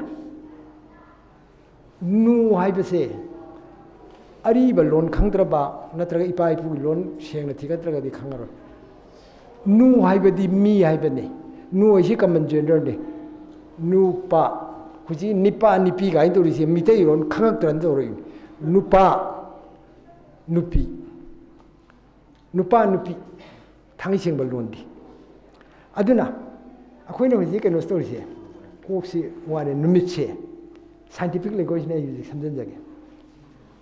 ꯅꯨ ꯍꯥꯏꯕꯁꯦ ꯑꯔꯤꯕ ꯂꯣꯟ ꯈꯪꯗ꯭ꯔꯕ ꯅꯠꯇ꯭ꯔꯒ ꯏꯄꯥ ꯏꯄꯨꯒꯤ ꯂꯣꯟ ꯁꯦꯡꯅ ꯊꯤꯒꯠꯇ꯭ꯔꯒꯗꯤ ꯈꯪꯉꯔꯣꯏ꯫ ꯅꯨ ꯍꯥꯏꯕꯗꯤ ꯃꯤ ꯍꯥꯏꯕꯅꯤ꯫ ꯅꯨ ꯍꯥꯏꯁꯤ common genderꯅꯤ꯫ ꯅꯨꯄꯥ, ꯍꯧꯖꯤꯛ ꯅꯤꯄꯥ ꯅꯤꯄꯤ ꯀꯥꯏꯅ ꯇꯧꯔꯤꯁꯦ ꯃꯤꯇꯩꯔꯣꯟ ꯈꯪꯉꯛꯇ꯭ꯔꯅ ꯇꯧꯔꯛꯏꯅꯤ꯫ ꯅꯨꯄꯥ, ꯅꯨꯄꯤ, ꯅꯨꯄꯥ ꯅꯨꯄꯤ, ꯊꯥꯡꯃꯩ ꯁꯦꯡꯕ ꯂꯣꯟꯗꯤ꯫ ꯑꯗꯨꯅ ꯑꯩꯈꯣꯏꯅ ꯍꯧꯖꯤꯛ ꯀꯩꯅꯣ ꯇꯧꯔꯤꯁꯦ, ꯀꯣꯛꯁꯤ ꯋꯥꯔꯦ, ꯅꯨꯃꯤꯠꯁꯦ scientific languageꯅ ꯑꯩ ꯍꯧꯖꯤꯛ ꯁꯝꯖꯤꯟꯖꯒꯦ꯫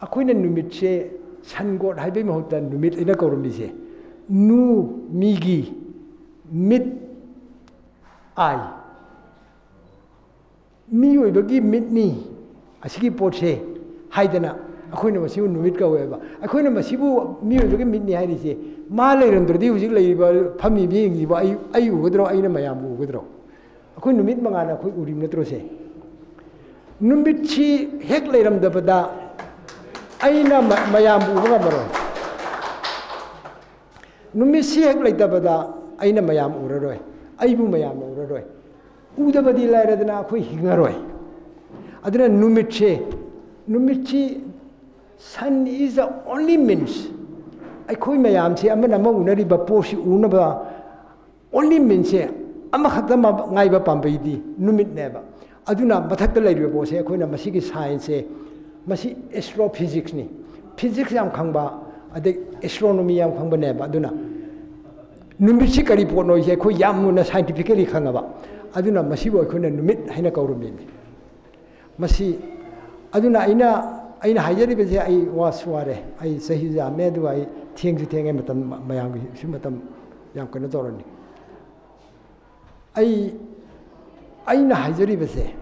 ꯑꯩꯈꯣꯏꯅ ꯅꯨꯃꯤꯠꯁꯦ sun god ꯍꯥꯏꯕꯒꯤ ꯃꯍꯨꯠꯇ ꯅꯨꯃꯤꯠ ꯑꯩꯅ ꯀꯧꯔꯝꯃꯤꯁꯦ, ꯅꯨ, ꯃꯤꯒꯤ ꯃꯤꯠ, ꯑꯥꯏ, ꯃꯤꯑꯣꯏꯕꯒꯤ ꯃꯤꯠꯅꯤ ꯑꯁꯤꯒꯤ ꯄꯣꯠꯁꯦ ꯍꯥꯏꯗꯅ ꯑꯩꯈꯣꯏꯅ ꯃꯁꯤꯕꯨ ꯅꯨꯃꯤꯠ ꯀꯧꯋꯦꯕ꯫ ꯑꯩꯈꯣꯏꯅ ꯃꯁꯤꯕꯨ ꯃꯤꯑꯣꯏꯕꯒꯤ ꯃꯤꯠꯅꯤ ꯍꯥꯏꯔꯤꯁꯦ, ꯃꯥ ꯂꯩꯔꯝꯗ꯭ꯔꯗꯤ ꯍꯧꯖꯤꯛ ꯂꯩꯔꯤꯕ ꯐꯝꯃꯤꯕ ꯌꯦꯡꯉꯤꯕ ꯑꯩ, ꯑꯩ ꯎꯒꯗ꯭ꯔꯣ? ꯑꯩꯅ ꯃꯌꯥꯝꯕꯨ ꯎꯒꯗ꯭ꯔꯣ? ꯑꯩꯈꯣꯏ ꯅꯨꯃꯤꯠ ꯃꯉꯥꯜꯅ ꯑꯩꯈꯣꯏ ꯎꯔꯤꯕ ꯅꯠꯇ꯭ꯔꯣ ꯁꯦ? ꯅꯨꯃꯤꯠꯁꯤ ꯍꯦꯛ ꯂꯩꯔꯝꯗꯕꯗ ꯑꯩꯅ ꯃ-, ꯃꯌꯥꯝꯕꯨ ꯎꯕ ꯉꯝꯃꯔꯣꯏ꯫ ꯅꯨꯃꯤꯠꯁꯤ ꯍꯦꯛ ꯂꯩꯇꯕꯗ ꯑꯩꯅ ꯃꯌꯥꯝ ꯎꯔꯔꯣꯏ, ꯑꯩꯕꯨ ꯃꯌꯥꯝꯅ ꯎꯔꯔꯣꯏ꯫ ꯎꯗꯕꯗꯤ ꯂꯥꯏꯔꯗꯅ ꯑꯩꯈꯣꯏ ꯍꯤꯡꯉꯔꯣꯏ꯫ ꯑꯗꯨꯅ ꯅꯨꯃꯤꯠꯁꯦ, ꯅꯨꯃꯤꯠꯁꯤ, sun is the only means, ꯑꯩꯈꯣꯏ ꯃꯌꯥꯝꯁꯤ ꯑꯃꯅ ꯑꯃ ꯎꯅꯔꯤꯕ ꯄꯣꯠꯁꯤ ꯎꯅꯕ only meansꯁꯦ ꯑꯃꯈꯛꯇ ꯃ-, ꯉꯥꯏꯕ ꯄꯥꯝꯕꯩꯗꯤ ꯅꯨꯃꯤꯠꯅꯦꯕ꯫ ꯑꯗꯨꯅ ꯃꯊꯛꯇ ꯂꯩꯔꯤꯕ ꯄꯣꯠꯁꯦ ꯑꯩꯈꯣꯏꯅ ꯃꯁꯤꯒꯤ scienceꯁꯦ, ꯃꯁꯤ astrophysicsꯅꯤ꯫ Physics ꯌꯥꯝ ꯈꯪꯕ, ꯑꯗꯩ astronomy ꯌꯥꯝ ꯈꯪꯕꯅꯦꯕ꯫ ꯑꯗꯨꯅ ꯅꯨꯃꯤꯠꯁꯤ ꯀꯔꯤ ꯄꯣꯠꯅꯣ ꯍꯥꯏꯁꯦ ꯑꯩꯈꯣꯏ ꯌꯥꯝ ꯃꯨꯟꯅ scientifically ꯈꯪꯉꯕ꯫ ꯑꯗꯨꯅ ꯃꯁꯤꯕꯨ ꯑꯩꯈꯣꯏꯅ ꯅꯨꯃꯤꯠ ꯍꯥꯏꯅ ꯀꯧꯔꯝꯃꯤꯅꯤ꯫ ꯃꯁꯤ, ꯑꯗꯨꯅ ꯑꯩꯅ, ꯑꯩꯅ ꯍꯥꯏꯖꯔꯤꯕꯁꯦ, ꯑꯩ ꯋꯥꯁꯨ ꯋꯥꯔꯦ, ꯑꯩ ꯆꯍꯤꯁꯨ ꯌꯥꯝꯃꯦ, ꯑꯗꯨꯒ ꯑꯩ ꯊꯦꯡꯁꯨ ꯊꯦꯡꯉꯦ, ꯃꯇꯝ ꯃ-, ꯃꯌꯥꯝꯒꯤꯁꯨ ꯃꯇꯝ ꯌꯥꯝ ꯀꯩꯅꯣ ꯇꯧꯔꯅꯤ꯫ ꯑꯩ, ꯑꯩꯅ ꯍꯥꯏꯖꯔꯤꯕꯁꯦ,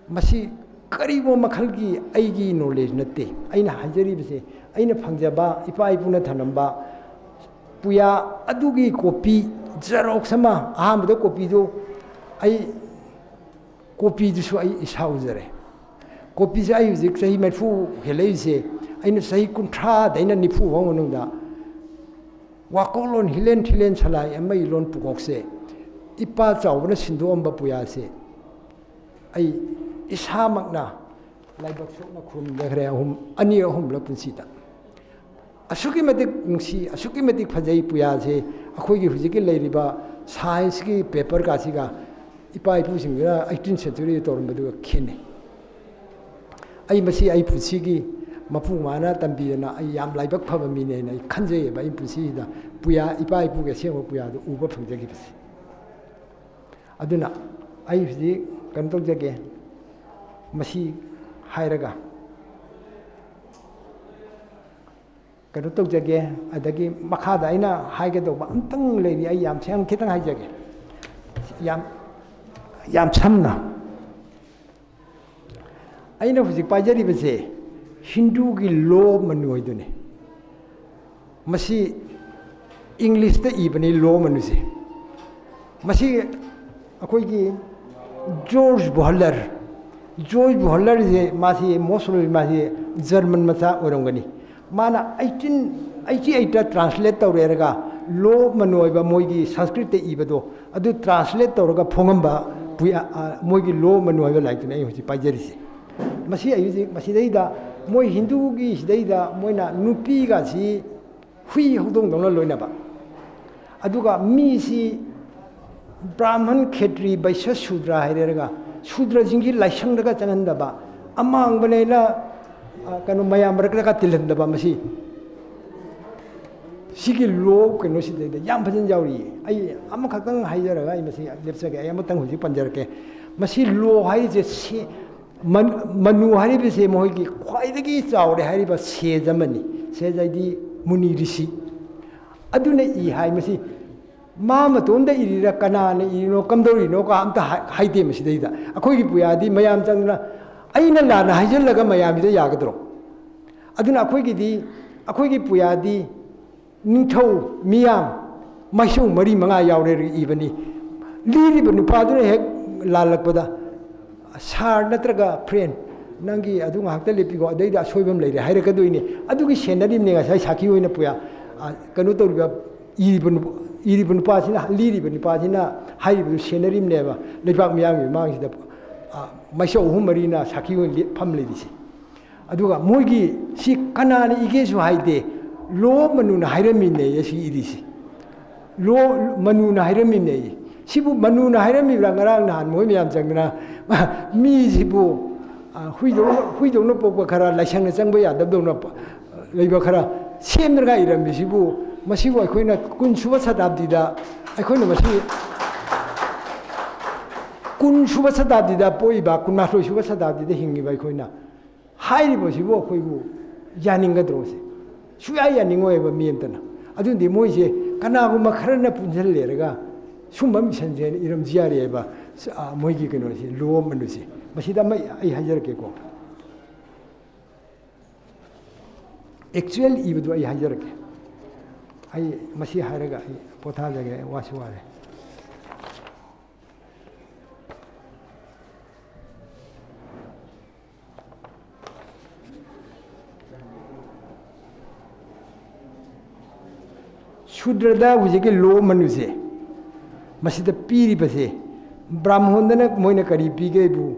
ꯃꯁꯤ ꯀꯔꯤꯒꯨꯝꯕ ꯃꯈꯜꯒꯤ ꯑꯩꯒꯤ knowledge ꯅꯠꯇꯦ꯫ ꯑꯩꯅ ꯍꯥꯏꯖꯔꯤꯕꯁꯦ, ꯑꯩꯅ ꯐꯪꯖꯕ, ꯏꯄꯥ ꯏꯄꯨꯅ ꯊꯝꯂꯝꯕ ꯄꯨꯌꯥ ꯑꯗꯨꯒꯤ copy, xerox ꯑꯃ, ꯑꯍꯥꯟꯕꯗ copy ꯗꯨ ꯑꯩ, copy ꯗꯨꯁꯨ ꯑꯩ ꯏꯁꯥ ꯎꯖꯔꯦ꯫ Copy ꯁꯦ ꯑꯩ ꯍꯧꯖꯤꯛ ꯆꯍꯤ ꯃꯔꯤꯐꯨ ꯍꯦꯜꯂꯛꯏꯁꯦ, ꯑꯩꯅ ꯆꯍꯤ ꯀꯨꯟꯊ꯭ꯔꯥꯗꯩꯅ ꯅꯤꯐꯨ ꯐꯥꯎ ꯃꯅꯨꯡꯗ ꯋꯥꯀꯣꯛꯂꯣꯟ ꯍꯤꯂꯦꯟ ꯊꯤꯂꯦꯟ ꯁꯂꯥꯏ ꯑꯃꯒꯤ ꯂꯣꯟ ꯄꯨꯀꯣꯛꯁꯦ, ꯏꯄꯥ ꯆꯥꯎꯕꯅ ꯁꯤꯟꯗꯣꯛꯑꯝꯕ ꯄꯨꯌꯥꯁꯦ ꯑꯩ ꯏꯁꯥꯃꯛꯅ ꯂꯥꯏꯕꯛ ꯁꯣꯛꯅ ꯈꯨꯔꯨꯝꯖꯈ꯭ꯔꯦ, ꯑꯍꯨꯝ, ꯑꯅꯤ ꯑꯍꯨꯝꯂꯛ ꯄꯨꯟꯁꯤꯗ꯫ ꯑꯁꯨꯛꯀꯤ ꯃꯇꯤꯛ ꯅꯨꯡꯁꯤ, ꯑꯁꯨꯛꯀꯤ ꯃꯇꯤꯛ ꯐꯖꯩ ꯄꯨꯌꯥꯁꯦ꯫ ꯑꯩꯈꯣꯏꯒꯤ ꯍꯧꯖꯤꯛꯀꯤ ꯂꯩꯔꯤꯕ science ꯀꯤ paper ꯀꯥꯁꯤꯒ ꯏꯄꯥ ꯏꯄꯨꯁꯤꯡꯗꯨꯅ eighteen century ꯗ ꯇꯧꯔꯝꯕꯗꯨꯒ ꯈꯦꯠꯅꯩ꯫ ꯑꯩ ꯃꯁꯤ ꯑꯩ ꯄꯨꯟꯁꯤꯒꯤ ꯃꯄꯨ ꯃꯥꯅ ꯇꯝꯕꯤꯗꯅ ꯑꯩ ꯌꯥꯝ ꯂꯥꯏꯕꯛ ꯐꯕ ꯃꯤꯅꯦꯅ ꯑꯩ ꯈꯟꯖꯩꯌꯦꯕ, ꯑꯩ ꯄꯨꯟꯁꯤꯁꯤꯗ ꯄꯨꯌꯥ, ꯏꯄꯥ ꯏꯄꯨꯒꯤ ꯑꯁꯦꯡꯕ ꯄꯨꯌꯥꯗꯨ ꯎꯕ ꯐꯪꯖꯈꯤꯕꯁꯦ꯫ ꯑꯗꯨꯅ ꯑꯩ ꯍꯧꯖꯤꯛ ꯀꯩꯅꯣ ꯇꯧꯖꯒꯦ, ꯃꯁꯤ ꯍꯥꯏꯔꯒ ꯀꯩꯅꯣ ꯇꯧꯖꯒꯦ꯫ ꯑꯗꯒꯤ ꯃꯈꯥꯗ ꯑꯩꯅ ꯍꯥꯏꯒꯗꯧꯕ ꯑꯝꯇꯪ ꯂꯩꯔꯤ, ꯑꯩ ꯌꯥꯝ ꯁꯦꯡ-, ꯈꯤꯇꯪ ꯍꯥꯏꯖꯒꯦ, ꯌꯥꯝ, ꯌꯥꯝ ꯁꯝꯅ꯫ ꯑꯩꯅ ꯍꯧꯖꯤꯛ ꯄꯥꯏꯖꯔꯤꯕꯁꯦ ꯍꯤꯟꯗꯨꯒꯤ law manual ꯗꯨꯅꯤ꯫ ꯃꯁꯤ English ꯇ ꯏꯕꯅꯤ, law manual ꯁꯦ꯫ ꯃꯁꯤ ꯑꯩꯈꯣꯏꯒꯤ George Bühler, George Bühler ꯁꯦ, ꯃꯥꯁꯤ most probably ꯃꯥꯁꯤ German ꯃꯆꯥ ꯑꯣꯏꯔꯝꯒꯅꯤ꯫ ꯃꯥꯅ eighteen eighty eight ꯇ translate ꯇꯧꯔꯦꯔꯒ law manual ꯑꯣꯏꯕ ꯃꯣꯏꯒꯤ Sanskrit ꯇ ꯏꯕꯗꯣ ꯑꯗꯨ translate ꯇꯧꯔꯒ ꯐꯣꯡꯉꯝꯕ ꯄꯨꯌꯥ-, ꯑ, ꯃꯣꯏꯒꯤ law manual ꯍꯥꯏꯕ ꯂꯥꯏꯔꯤꯛꯇꯨꯅꯤ ꯑꯩ ꯍꯧꯖꯤꯛ ꯄꯥꯏꯖꯔꯤꯁꯦ꯫ ꯃꯁꯤ ꯑꯩ ꯍꯧꯖꯤꯛ ꯃꯁꯤꯗꯩꯗ ꯃꯣꯏ ꯍꯤꯟꯗꯨꯒꯤ ꯁꯤꯗꯩꯗ ꯃꯣꯏꯅ ꯅꯨꯄꯤꯒꯁꯤ ꯍꯨꯏ ꯍꯧꯗꯣꯡꯗꯧꯅ ꯂꯣꯏꯅꯕ, ꯑꯗꯨꯒ ꯃꯤꯁꯤ ꯕ꯭ꯔꯥꯍꯃꯟ, ꯈꯦꯇ꯭ꯔꯤ, ꯕꯩꯁ꯭ꯌ, ꯁꯨꯗ꯭ꯔ ꯍꯥꯏꯔꯦꯔꯒ ꯁꯨꯗ꯭ꯔꯁꯤꯡꯒꯤ ꯂꯥꯏꯁꯪꯗꯒ ꯆꯪꯍꯟꯗꯕ, ꯑꯃꯥꯡꯕꯅꯦꯅ, ꯑ, ꯀꯩꯅꯣ, ꯃꯌꯥꯝ ꯃꯔꯛꯇꯒ ꯇꯤꯜꯍꯟꯗꯕ, ꯃꯁꯤ ꯁꯤꯒꯤ ꯂꯣ ꯀꯩꯅꯣꯁꯤꯗꯩꯗ ꯌꯥꯝ ꯐꯖꯅ ꯌꯥꯎꯔꯤꯌꯦ꯫ ꯑꯩ ꯑꯃꯈꯛꯇꯪ ꯍꯥꯏꯖꯔꯒ ꯑꯩ ꯃꯁꯤ ꯂꯦꯞꯆꯒꯦ꯫ ꯑꯩ ꯑꯃꯇꯪ ꯍꯧꯖꯤꯛ ꯄꯟꯖꯔꯛꯀꯦ꯫ ꯃꯁꯤ ꯂꯣ ꯍꯥꯏꯔꯤꯁꯦ ꯁꯤ-, ꯃꯟ-, ꯃꯅꯨ ꯍꯥꯏꯔꯤꯕꯁꯦ ꯃꯈꯣꯏꯒꯤ ꯈ꯭ꯋꯥꯏꯗꯒꯤ ꯆꯥꯎꯔꯦ ꯍꯥꯏꯔꯤꯕ ꯁꯦꯖ ꯑꯃꯅꯤ꯫ ꯁꯦꯖ ꯍꯥꯏꯗꯤ ꯃꯨꯅꯤ ꯔꯤꯁꯤ꯫ ꯑꯗꯨꯅ ꯏ ꯍꯥꯏ꯫ ꯃꯁꯤ ꯃꯥ ꯃꯇꯣꯝꯗ ꯏꯔꯤꯔꯥ, ꯀꯅꯥꯅ ꯏꯔꯤꯅꯣ, ꯀꯝꯗꯧꯔꯤꯅꯣ ꯀ ꯑꯝꯇ ꯍꯥꯏ-, ꯍꯥꯏꯗꯦ ꯃꯁꯤꯗꯩꯗ꯫ ꯑꯩꯈꯣꯏꯒꯤ ꯄꯨꯌꯥꯗꯤ ꯃꯌꯥꯝ ꯆꯪꯗꯅ ꯑꯩꯅ ꯂꯥꯟꯅ ꯍꯥꯏꯖꯤꯜꯂꯒ ꯃꯌꯥꯝꯁꯤꯗ ꯌꯥꯒꯗ꯭ꯔꯣ? ꯑꯗꯨꯅ ꯑꯩꯈꯣꯏꯒꯤꯗꯤ, ꯑꯩꯈꯣꯏꯒꯤ ꯄꯨꯌꯥꯗꯤ ꯅꯤꯡꯊꯧ, ꯃꯤꯌꯥꯝ, ꯃꯥꯏꯁꯣꯡ ꯃꯔꯤ ꯃꯉꯥ ꯌꯥꯎꯔꯦ ꯏꯕꯅꯤ꯫ ꯂꯤꯔꯤꯕ ꯅꯨꯄꯥꯗꯨꯅ ꯍꯦꯛ ꯂꯥꯜꯂꯛꯄꯗ, "ꯁꯥꯔ ꯅꯠꯇ꯭ꯔꯒ ꯐ꯭ꯔꯦꯟ, ꯅꯪꯒꯤ ꯑꯗꯨ ꯉꯥꯏꯍꯥꯛꯇ ꯂꯦꯞꯄꯤꯀꯣ, ꯑꯗꯩꯗ ꯑꯁꯣꯏꯕ ꯑꯃ ꯂꯩꯔꯦ" ꯍꯥꯏꯔꯛꯀꯗꯣꯏꯅꯤ꯫ ꯑꯗꯨꯒꯤ ꯁꯦꯟꯅꯔꯤꯕꯅꯦ ꯉꯁꯥꯏ ꯁꯥꯈꯤ ꯑꯣꯏꯅ ꯄꯨꯌꯥ, ꯑ, ꯀꯩꯅꯣ ꯇꯧꯔꯤꯕ, ꯏꯔꯤꯕ ꯅꯨꯄꯥ, ꯏꯔꯤꯕ ꯅꯨꯄꯥꯁꯤꯅ, ꯂꯤꯔꯤꯕ ꯅꯨꯄꯥꯁꯤꯅ ꯍꯥꯏꯔꯤꯕꯗꯨ ꯁꯦꯟꯅꯔꯤꯕꯅꯦꯕ꯫ ꯂꯩꯕꯥꯛ ꯃꯤꯌꯥꯝꯒꯤ ꯃꯃꯥꯡꯁꯤꯗ, ꯑ, ꯃꯥꯏꯁꯣꯡ ꯑꯍꯨꯝ ꯃꯔꯤꯅ ꯁꯥꯈꯤ ꯑꯣꯏꯅ ꯂꯦꯞ-, ꯐꯝ ꯂꯩꯔꯤꯁꯦ꯫ ꯑꯗꯨꯒ ꯃꯣꯏꯒꯤ ꯁꯤ ꯀꯅꯥꯅ ꯏꯒꯦꯁꯨ ꯍꯥꯏꯗꯦ, ꯂꯣ ꯃꯅꯨꯅ ꯍꯥꯏꯔꯝꯃꯤꯅꯦ ꯁꯤ ꯏꯔꯤꯁꯤ꯫ ꯂꯣ ꯃꯅꯨꯅ ꯍꯥꯏꯔꯝꯃꯤꯅꯦ꯫ ꯁꯤꯕꯨ ꯃꯅꯨꯅ ꯍꯥꯏꯔꯝꯃꯤꯕ꯭ꯔꯥ? ꯉꯔꯥꯡ ꯅꯍꯥꯟ ꯃꯣꯏ ꯃꯌꯥꯝ ꯆꯪꯗꯅ ꯃꯤꯁꯤꯕꯨ, ꯑ, ꯍꯨꯏꯗꯧꯅ, ꯍꯨꯏꯗꯧꯅ ꯄꯣꯛꯄ ꯈꯔ, ꯂꯥꯏꯁꯪꯅ ꯆꯪꯕ ꯌꯥꯗꯕꯗꯧꯅ ꯄ-, ꯂꯩꯕ ꯈꯔ ꯁꯦꯝꯗ꯭ꯔꯒ ꯏꯔꯝꯃꯤꯁꯤꯕꯨ, ꯃꯁꯤꯕꯨ ꯑꯩꯈꯣꯏꯅ ꯀꯨꯟ ꯁꯨꯕ ꯁꯇꯥꯕꯗꯤꯗ, ꯑꯩꯈꯣꯏꯅ ꯃꯁꯤ ꯀꯨꯟ ꯁꯨꯕ ꯁꯇꯥꯕꯗꯤꯗ ꯄꯣꯛꯏꯕ, ꯀꯨꯟꯃꯥꯊꯣꯏ ꯁꯨꯕ ꯁꯇꯥꯕꯗꯤꯗ ꯍꯤꯡꯉꯤꯕ ꯑꯩꯈꯣꯏꯅ ꯍꯥꯏꯔꯤꯕꯁꯤꯕꯨ ꯑꯩꯈꯣꯏꯕꯨ ꯌꯥꯅꯤꯡꯒꯗ꯭ꯔꯣ? ꯁꯤ ꯁꯨꯡꯌꯥ ꯌꯥꯅꯤꯡꯉꯣꯏꯕ ꯃꯤ ꯑꯃꯇꯅ꯫ ꯑꯗꯨꯅꯗꯤ ꯃꯣꯏꯁꯦ ꯀꯅꯥꯒꯨꯝꯕ ꯈꯔꯅ ꯄꯨꯟꯁꯤꯜꯂꯦꯔꯒ ꯁꯨꯝꯕ ꯃꯤꯁꯟꯁꯦ ꯏꯔꯝꯁꯨ ꯌꯥꯔꯦꯕ꯫ ꯁ-, ꯑ, ꯃꯣꯏꯒꯤ ꯀꯩꯅꯣꯁꯦ, ꯂꯣ ꯃꯅꯨꯁꯦ꯫ ꯃꯁꯤꯗ ꯑꯃ ꯑꯩ ꯍꯥꯏꯖꯔꯛꯀꯦꯀꯣ꯫ ꯑꯦꯛꯆꯨꯋꯦꯜ ꯏꯕꯗꯨ ꯑꯩ ꯍꯥꯏꯖꯔꯛꯀꯦ꯫ ꯑꯩ ꯃꯁꯤ ꯍꯥꯏꯔꯒ ꯑꯩ ꯄꯣꯊꯥꯖꯒꯦ, ꯑꯩ ꯋꯥꯁꯨ ꯋꯥꯔꯦ꯫ ꯁꯨꯗ꯭ꯔꯗ ꯍꯧꯖꯤꯛꯀꯤ ꯂꯣ ꯃꯅꯨꯁꯦ, ꯃꯁꯤꯗ ꯄꯤꯔꯤꯕꯁꯦ, ꯕ꯭ꯔꯥꯍꯃꯣꯟꯗꯅ ꯃꯣꯏꯅ ꯀꯔꯤ ꯄꯤꯒꯦꯕꯨ,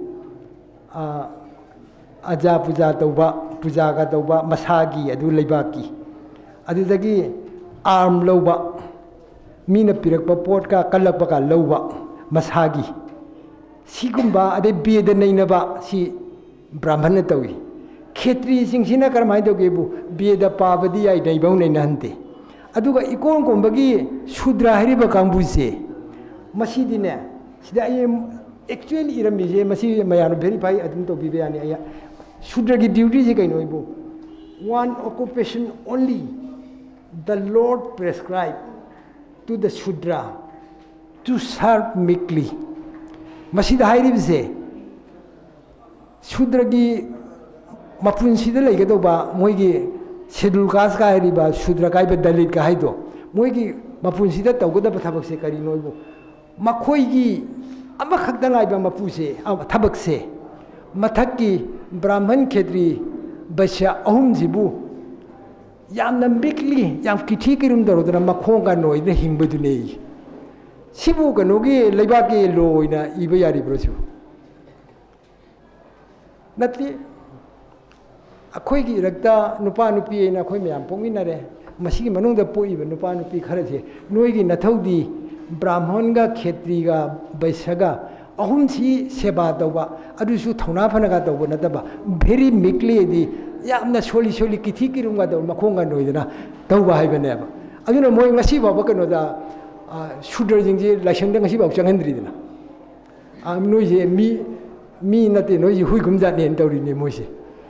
ꯑ, ꯑꯖꯥ ꯄꯨꯖꯥ ꯇꯧꯕ, ꯄꯨꯖꯥꯒ ꯇꯧꯕ, ꯃꯁꯥꯒꯤ ꯑꯗꯨ ꯂꯩꯕꯥꯛꯀꯤ, ꯑꯗꯨꯗꯒꯤ ꯑꯥꯔꯝ ꯂꯧꯕ, ꯃꯤꯅ ꯄꯤꯔꯛꯄ ꯄꯣꯠꯀ ꯀꯜꯂꯛꯄꯒ ꯂꯧꯕ, ꯃꯁꯥꯒꯤ꯫ ꯁꯤꯒꯨꯝꯕ, ꯑꯗꯩ ꯕꯦꯗ ꯅꯩꯅꯕ, ꯁꯤ ꯕ꯭ꯔꯥꯍꯃꯟꯅ ꯇꯧꯏ꯫ ꯈꯦꯇ꯭ꯔꯤꯁꯤꯡꯁꯤꯅ ꯀꯔꯝꯍꯥꯏꯅ ꯇꯧꯒꯦꯕꯨ, ꯕꯦꯗ ꯄꯥꯕꯗꯤ ꯌꯥꯏ, ꯅꯩꯕꯧ ꯅꯩꯅꯍꯟꯗꯦ꯫ ꯑꯗꯨꯒ ꯏꯀꯣꯟ ꯀꯣꯟꯕꯒꯤ ꯁꯨꯗ꯭ꯔ ꯍꯥꯏꯔꯤꯕ ꯀꯥꯡꯕꯨꯁꯦ, ꯃꯁꯤꯗꯤꯅꯦ, ꯁꯤꯗ ꯑꯩ actually ꯏꯔꯝꯃꯤꯁꯦ, ꯃꯁꯤ ꯃꯌꯥꯝꯅ verify ꯑꯗꯨꯝ ꯇꯧꯕꯤꯕ ꯌꯥꯅꯤ꯫ ꯑꯩ ꯁꯨꯗ꯭ꯔꯒꯤ dutyꯁꯦ ꯀꯩꯅꯣ ꯍꯥꯏꯕꯨ, "One occupation only the Lord prescribed to the Shudra, to serve meekly." ꯃꯁꯤꯗ ꯍꯥꯏꯔꯤꯕꯁꯦ, ꯁꯨꯗ꯭ꯔꯒꯤ ꯃꯄꯨꯟꯁꯤꯗ ꯂꯩꯒꯗꯧꯕ ꯃꯣꯏꯒꯤ schedule casteꯀ ꯍꯥꯏꯔꯤꯕ, ꯁꯨꯗ꯭ꯔ ꯀꯥꯏꯕ, ꯗꯂꯤꯠꯀ ꯍꯥꯏꯗꯣ, ꯃꯣꯏꯒꯤ ꯃꯄꯨꯟꯁꯤꯗ ꯇꯧꯒꯗꯕ ꯊꯕꯛꯁꯦ ꯀꯔꯤꯅꯣ ꯍꯥꯏꯕꯨ, ꯃꯈꯣꯏꯒꯤ ꯑꯃꯈꯛꯇ ꯉꯥꯏꯕ ꯃꯄꯨꯁꯦ, ꯑ, ꯊꯕꯛꯁꯦ, ꯃꯊꯛꯀꯤ ꯕ꯭ꯔꯥꯍꯃꯟ, ꯈꯦꯇ꯭ꯔꯤ, ꯕꯩꯁ꯭ꯌ ꯑꯍꯨꯝꯁꯤꯕꯨ ꯌꯥꯝꯅ meekly, ꯌꯥꯝ ꯀꯤꯊꯤ ꯀꯤꯔꯨꯝ ꯇꯧꯔꯗꯅ ꯃꯈꯣꯡꯒ ꯅꯣꯏꯗꯅ ꯍꯤꯡꯕꯗꯨꯅꯦ꯫ ꯁꯤꯕꯨ ꯀꯩꯅꯣꯒꯤ ꯂꯩꯕꯥꯛꯀꯤ law ꯑꯣꯏꯅ ꯏꯕ ꯌꯥꯔꯤꯕ꯭ꯔꯣ ꯁꯤꯕꯨ? ꯅꯠꯇꯦ꯫ ꯑꯩꯈꯣꯏꯒꯤ ꯏꯔꯛꯇ ꯅꯨꯄꯥ ꯅꯨꯄꯤ ꯍꯥꯏꯅ ꯑꯩꯈꯣꯏ ꯃꯌꯥꯝ ꯄꯣꯛꯃꯤꯟꯅꯔꯦ꯫ ꯃꯁꯤꯒꯤ ꯃꯅꯨꯡꯗ ꯄꯣꯛꯏꯕ ꯅꯨꯄꯥ ꯅꯨꯄꯤ ꯈꯔꯁꯦ, ꯅꯣꯏꯒꯤ ꯅꯊꯧꯗꯤ ꯕ꯭ꯔꯥꯍꯃꯟꯒ, ꯈꯦꯇ꯭ꯔꯤꯒ, ꯕꯩꯁ꯭ꯌꯒ ꯑꯍꯨꯝꯁꯤ ꯁꯦꯕꯥ ꯇꯧꯕ, ꯑꯗꯨꯁꯨ ꯊꯧꯅꯥ ꯐꯅꯒ ꯇꯧꯕ ꯅꯠꯇꯕ, very meekly ꯍꯥꯏꯗꯤ ꯌꯥꯝꯅ ꯁꯣꯜꯂꯤ ꯁꯣꯜꯂꯤ, ꯀꯤꯊꯤ ꯀꯤꯔꯨꯝꯒ ꯇꯧꯕ, ꯃꯈꯣꯡꯒ ꯅꯣꯏꯗꯅ ꯇꯧꯕ ꯍꯥꯏꯕꯅꯦꯕ꯫ ꯑꯗꯨꯅ ꯃꯣꯏ ꯉꯁꯤ ꯐꯥꯎꯕ ꯀꯩꯅꯣꯗ, ꯑ, ꯁꯨꯗ꯭ꯔꯁꯤꯡꯁꯤ ꯂꯥꯏꯁꯪꯗ ꯉꯁꯤ ꯐꯥꯎ ꯆꯪꯍꯟꯗ꯭ꯔꯤꯗꯅ꯫ ꯑ, ꯅꯣꯏꯁꯦ ꯃꯤ, ꯃꯤ ꯅꯠꯇꯦ, ꯅꯣꯏꯁꯦ ꯍꯨꯏ ꯈꯨꯝꯖꯥꯠꯅꯦꯅ ꯇꯧꯔꯤꯅꯦ ꯃꯣꯏꯁꯦ꯫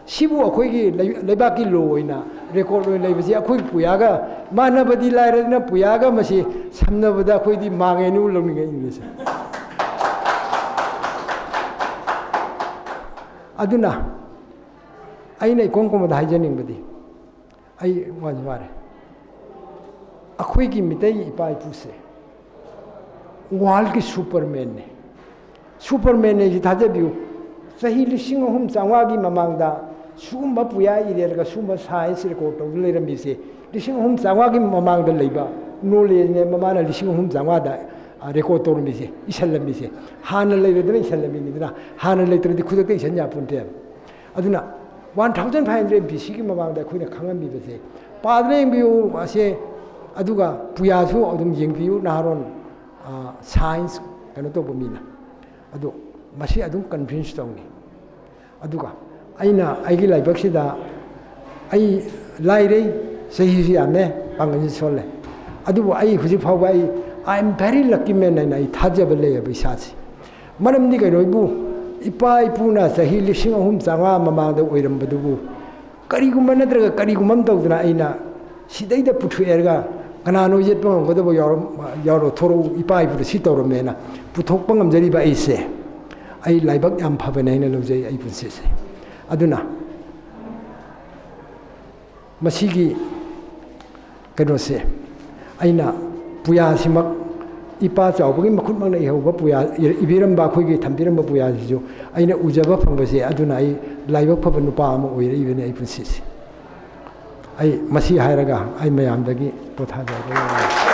ꯁꯤꯕꯨ ꯑꯩꯈꯣꯏꯒꯤ ꯂꯩ-, ꯂꯩꯕꯥꯛꯀꯤ law ꯑꯣꯏꯅ record ꯑꯣꯏꯅ ꯂꯩꯕꯁꯤ ꯑꯩꯈꯣꯏ ꯄꯨꯌꯥꯒ ꯃꯥꯟꯅꯕꯗꯤ ꯂꯥꯏꯔꯗꯅ, ꯄꯨꯌꯥꯒ ꯃꯁꯤ ꯁꯝꯅꯕꯗ ꯑꯩꯈꯣꯏꯗꯤ ꯃꯥꯡꯉꯦꯅ ꯂꯧꯅꯤꯡꯉꯛꯏꯅꯦ ꯁꯦ꯫ ꯑꯗꯨꯅ ꯑꯩꯅ ꯏꯀꯣꯟ ꯀꯣꯟꯕꯗ ꯍꯥꯏꯖꯅꯤꯡꯕꯗꯤ, ꯑꯩ ꯋꯥꯁꯨ ꯋꯥꯔꯦ꯫ ꯑꯩꯈꯣꯏꯒꯤ ꯃꯤꯇꯩ ꯏꯄꯥ ꯏꯄꯨꯁꯦ worldꯀꯤ Supermanꯅꯦ꯫ Superman ꯍꯥꯏꯁꯤ ꯊꯥꯖꯕꯤꯌꯨ, ꯆꯍꯤ ꯂꯤꯁꯤꯡ ꯑꯍꯨꯝ ꯆꯥꯝꯃꯉꯥꯒꯤ ꯃꯃꯥꯡꯗ ꯁꯤꯒꯨꯝꯕ ꯄꯨꯌꯥ ꯏꯔꯦꯜꯒ ꯁꯤꯒꯨꯝꯕ science record ꯇꯧꯗꯨꯅ ꯂꯩꯔꯝꯃꯤꯁꯦ, ꯂꯤꯁꯤꯡ ꯑꯍꯨꯝ ꯆꯥꯝꯃꯉꯥꯒꯤ ꯃꯃꯥꯡꯗ ꯂꯩꯕ knowledgeꯅꯦ ꯃꯃꯥꯅ ꯂꯤꯁꯤꯡ ꯑꯍꯨꯝ ꯆꯥꯝꯃꯉꯥꯗ, ꯑ, record ꯇꯧꯔꯝꯃꯤꯁꯦ, ꯏꯁꯜꯂꯝꯃꯤꯁꯦ꯫ ꯍꯥꯟꯅ ꯂꯩꯔꯗꯅ ꯏꯁꯜꯂꯝꯃꯤꯅꯤꯗꯅ, ꯍꯥꯟꯅ ꯂꯩꯇ꯭ꯔꯗꯤ ꯈꯨꯗꯛꯇ ꯏꯁꯟ ꯌꯥꯄꯣꯟꯇꯦꯕ꯫ ꯑꯗꯨꯅ one thousand five hundred BCꯒꯤ ꯃꯃꯥꯡꯗ ꯑꯩꯈꯣꯏꯅ ꯈꯪꯉꯝꯃꯤꯕꯁꯦ ꯄꯥꯗꯅ ꯌꯦꯡꯕꯤꯌꯨ ꯑꯁꯦ, ꯑꯗꯨꯒ ꯄꯨꯌꯥꯁꯨ ꯑꯗꯨꯝ ꯌꯦꯡꯕꯤꯌꯨ ꯅꯍꯥꯔꯣꯟ, ꯑ, science ꯀꯩꯅꯣ ꯇꯧꯕ ꯃꯤꯅ꯫ ꯑꯗꯣ ꯃꯁꯤ ꯑꯗꯨꯝ convince ꯇꯧꯅꯤ꯫ ꯑꯗꯨꯒ ꯑꯩꯅ ꯑꯩꯒꯤ ꯂꯥꯏꯕꯛꯁꯤꯗ ꯑꯩ ꯂꯥꯏꯔꯩ, ꯆꯍꯤꯁꯨ ꯌꯥꯝꯃꯦ, ꯄꯥꯡꯒꯜꯁꯤ ꯁꯣꯜꯂꯦ꯫ ꯑꯗꯨꯕꯨ ꯑꯩ ꯍꯧꯖꯤꯛ ꯐꯥꯎꯕ ꯑꯩ, "I am very lucky man" ꯍꯥꯏꯅ ꯑꯩ ꯊꯥꯖꯕ ꯂꯩꯌꯦꯕ ꯏꯁꯥꯁꯤ꯫ ꯃꯔꯝꯗꯤ ꯀꯩꯅꯣ, ꯏꯕꯨ, ꯏꯄꯥ ꯏꯄꯨꯅ ꯆꯍꯤ ꯂꯤꯁꯤꯡ ꯑꯍꯨꯝ ꯆꯥꯝꯃꯉꯥ ꯃꯃꯥꯡꯗ ꯑꯣꯏꯔꯝꯕꯗꯨꯕꯨ ꯀꯔꯤꯒꯨꯝꯕ ꯅꯠꯇ꯭ꯔꯒ ꯀꯔꯤꯒꯨꯝꯕ ꯑꯃ ꯇꯧꯗꯅ ꯑꯩꯅ ꯁꯤꯗꯩꯗ ꯄꯨꯊꯣꯛꯑꯦꯔꯒ ꯀꯅꯥꯅꯣ ꯌꯦꯠꯄ ꯉꯝꯒꯗꯕ ꯌꯥꯎꯔꯝ-, ꯌꯥꯎꯔꯣ, ꯊꯣꯔꯛꯎ, ꯏꯄꯥ ꯏꯄꯨꯗ ꯁꯤ ꯇꯧꯔꯝꯃꯦꯅ ꯄꯨꯊꯣꯛꯄ ꯉꯝꯖꯔꯤꯕ ꯑꯩꯁꯦ, ꯑꯩ ꯂꯥꯏꯕꯛ ꯌꯥꯝ ꯐꯕꯅꯦ ꯍꯥꯏꯅ ꯂꯧꯖꯩ ꯑꯩ ꯄꯨꯟꯁꯤꯁꯦ꯫ ꯑꯗꯨꯅ ꯃꯁꯤꯒꯤ ꯀꯩꯅꯣꯁꯦ, ꯑꯩꯅ ꯄꯨꯌꯥꯁꯤꯃꯛ, ꯏꯄꯥ ꯆꯥꯎꯕꯒꯤ ꯃꯈꯨꯠꯃꯛꯅ ꯏꯍꯧꯕ ꯄꯨꯌꯥ, ꯏꯕꯤꯔꯝꯕ, ꯑꯩꯈꯣꯏꯒꯤ ꯊꯝꯕꯤꯔꯝꯕ ꯄꯨꯌꯥꯁꯤꯁꯨ ꯑꯩꯅ ꯎꯖꯕ ꯐꯪꯕꯁꯦ, ꯑꯗꯨꯅ ꯑꯩ ꯂꯥꯏꯕꯛ ꯐꯕ ꯅꯨꯄꯥ ꯑꯃ ꯑꯣꯏꯔꯛꯏꯕꯅꯤ ꯑꯩ ꯄꯨꯟꯁꯤꯁꯦ꯫ ꯑꯩ ꯃꯁꯤ ꯍꯥꯏꯔꯒ ꯑꯩ ꯃꯌꯥꯝꯗꯒꯤ ꯄꯣꯊꯥꯖꯔꯒꯦ꯫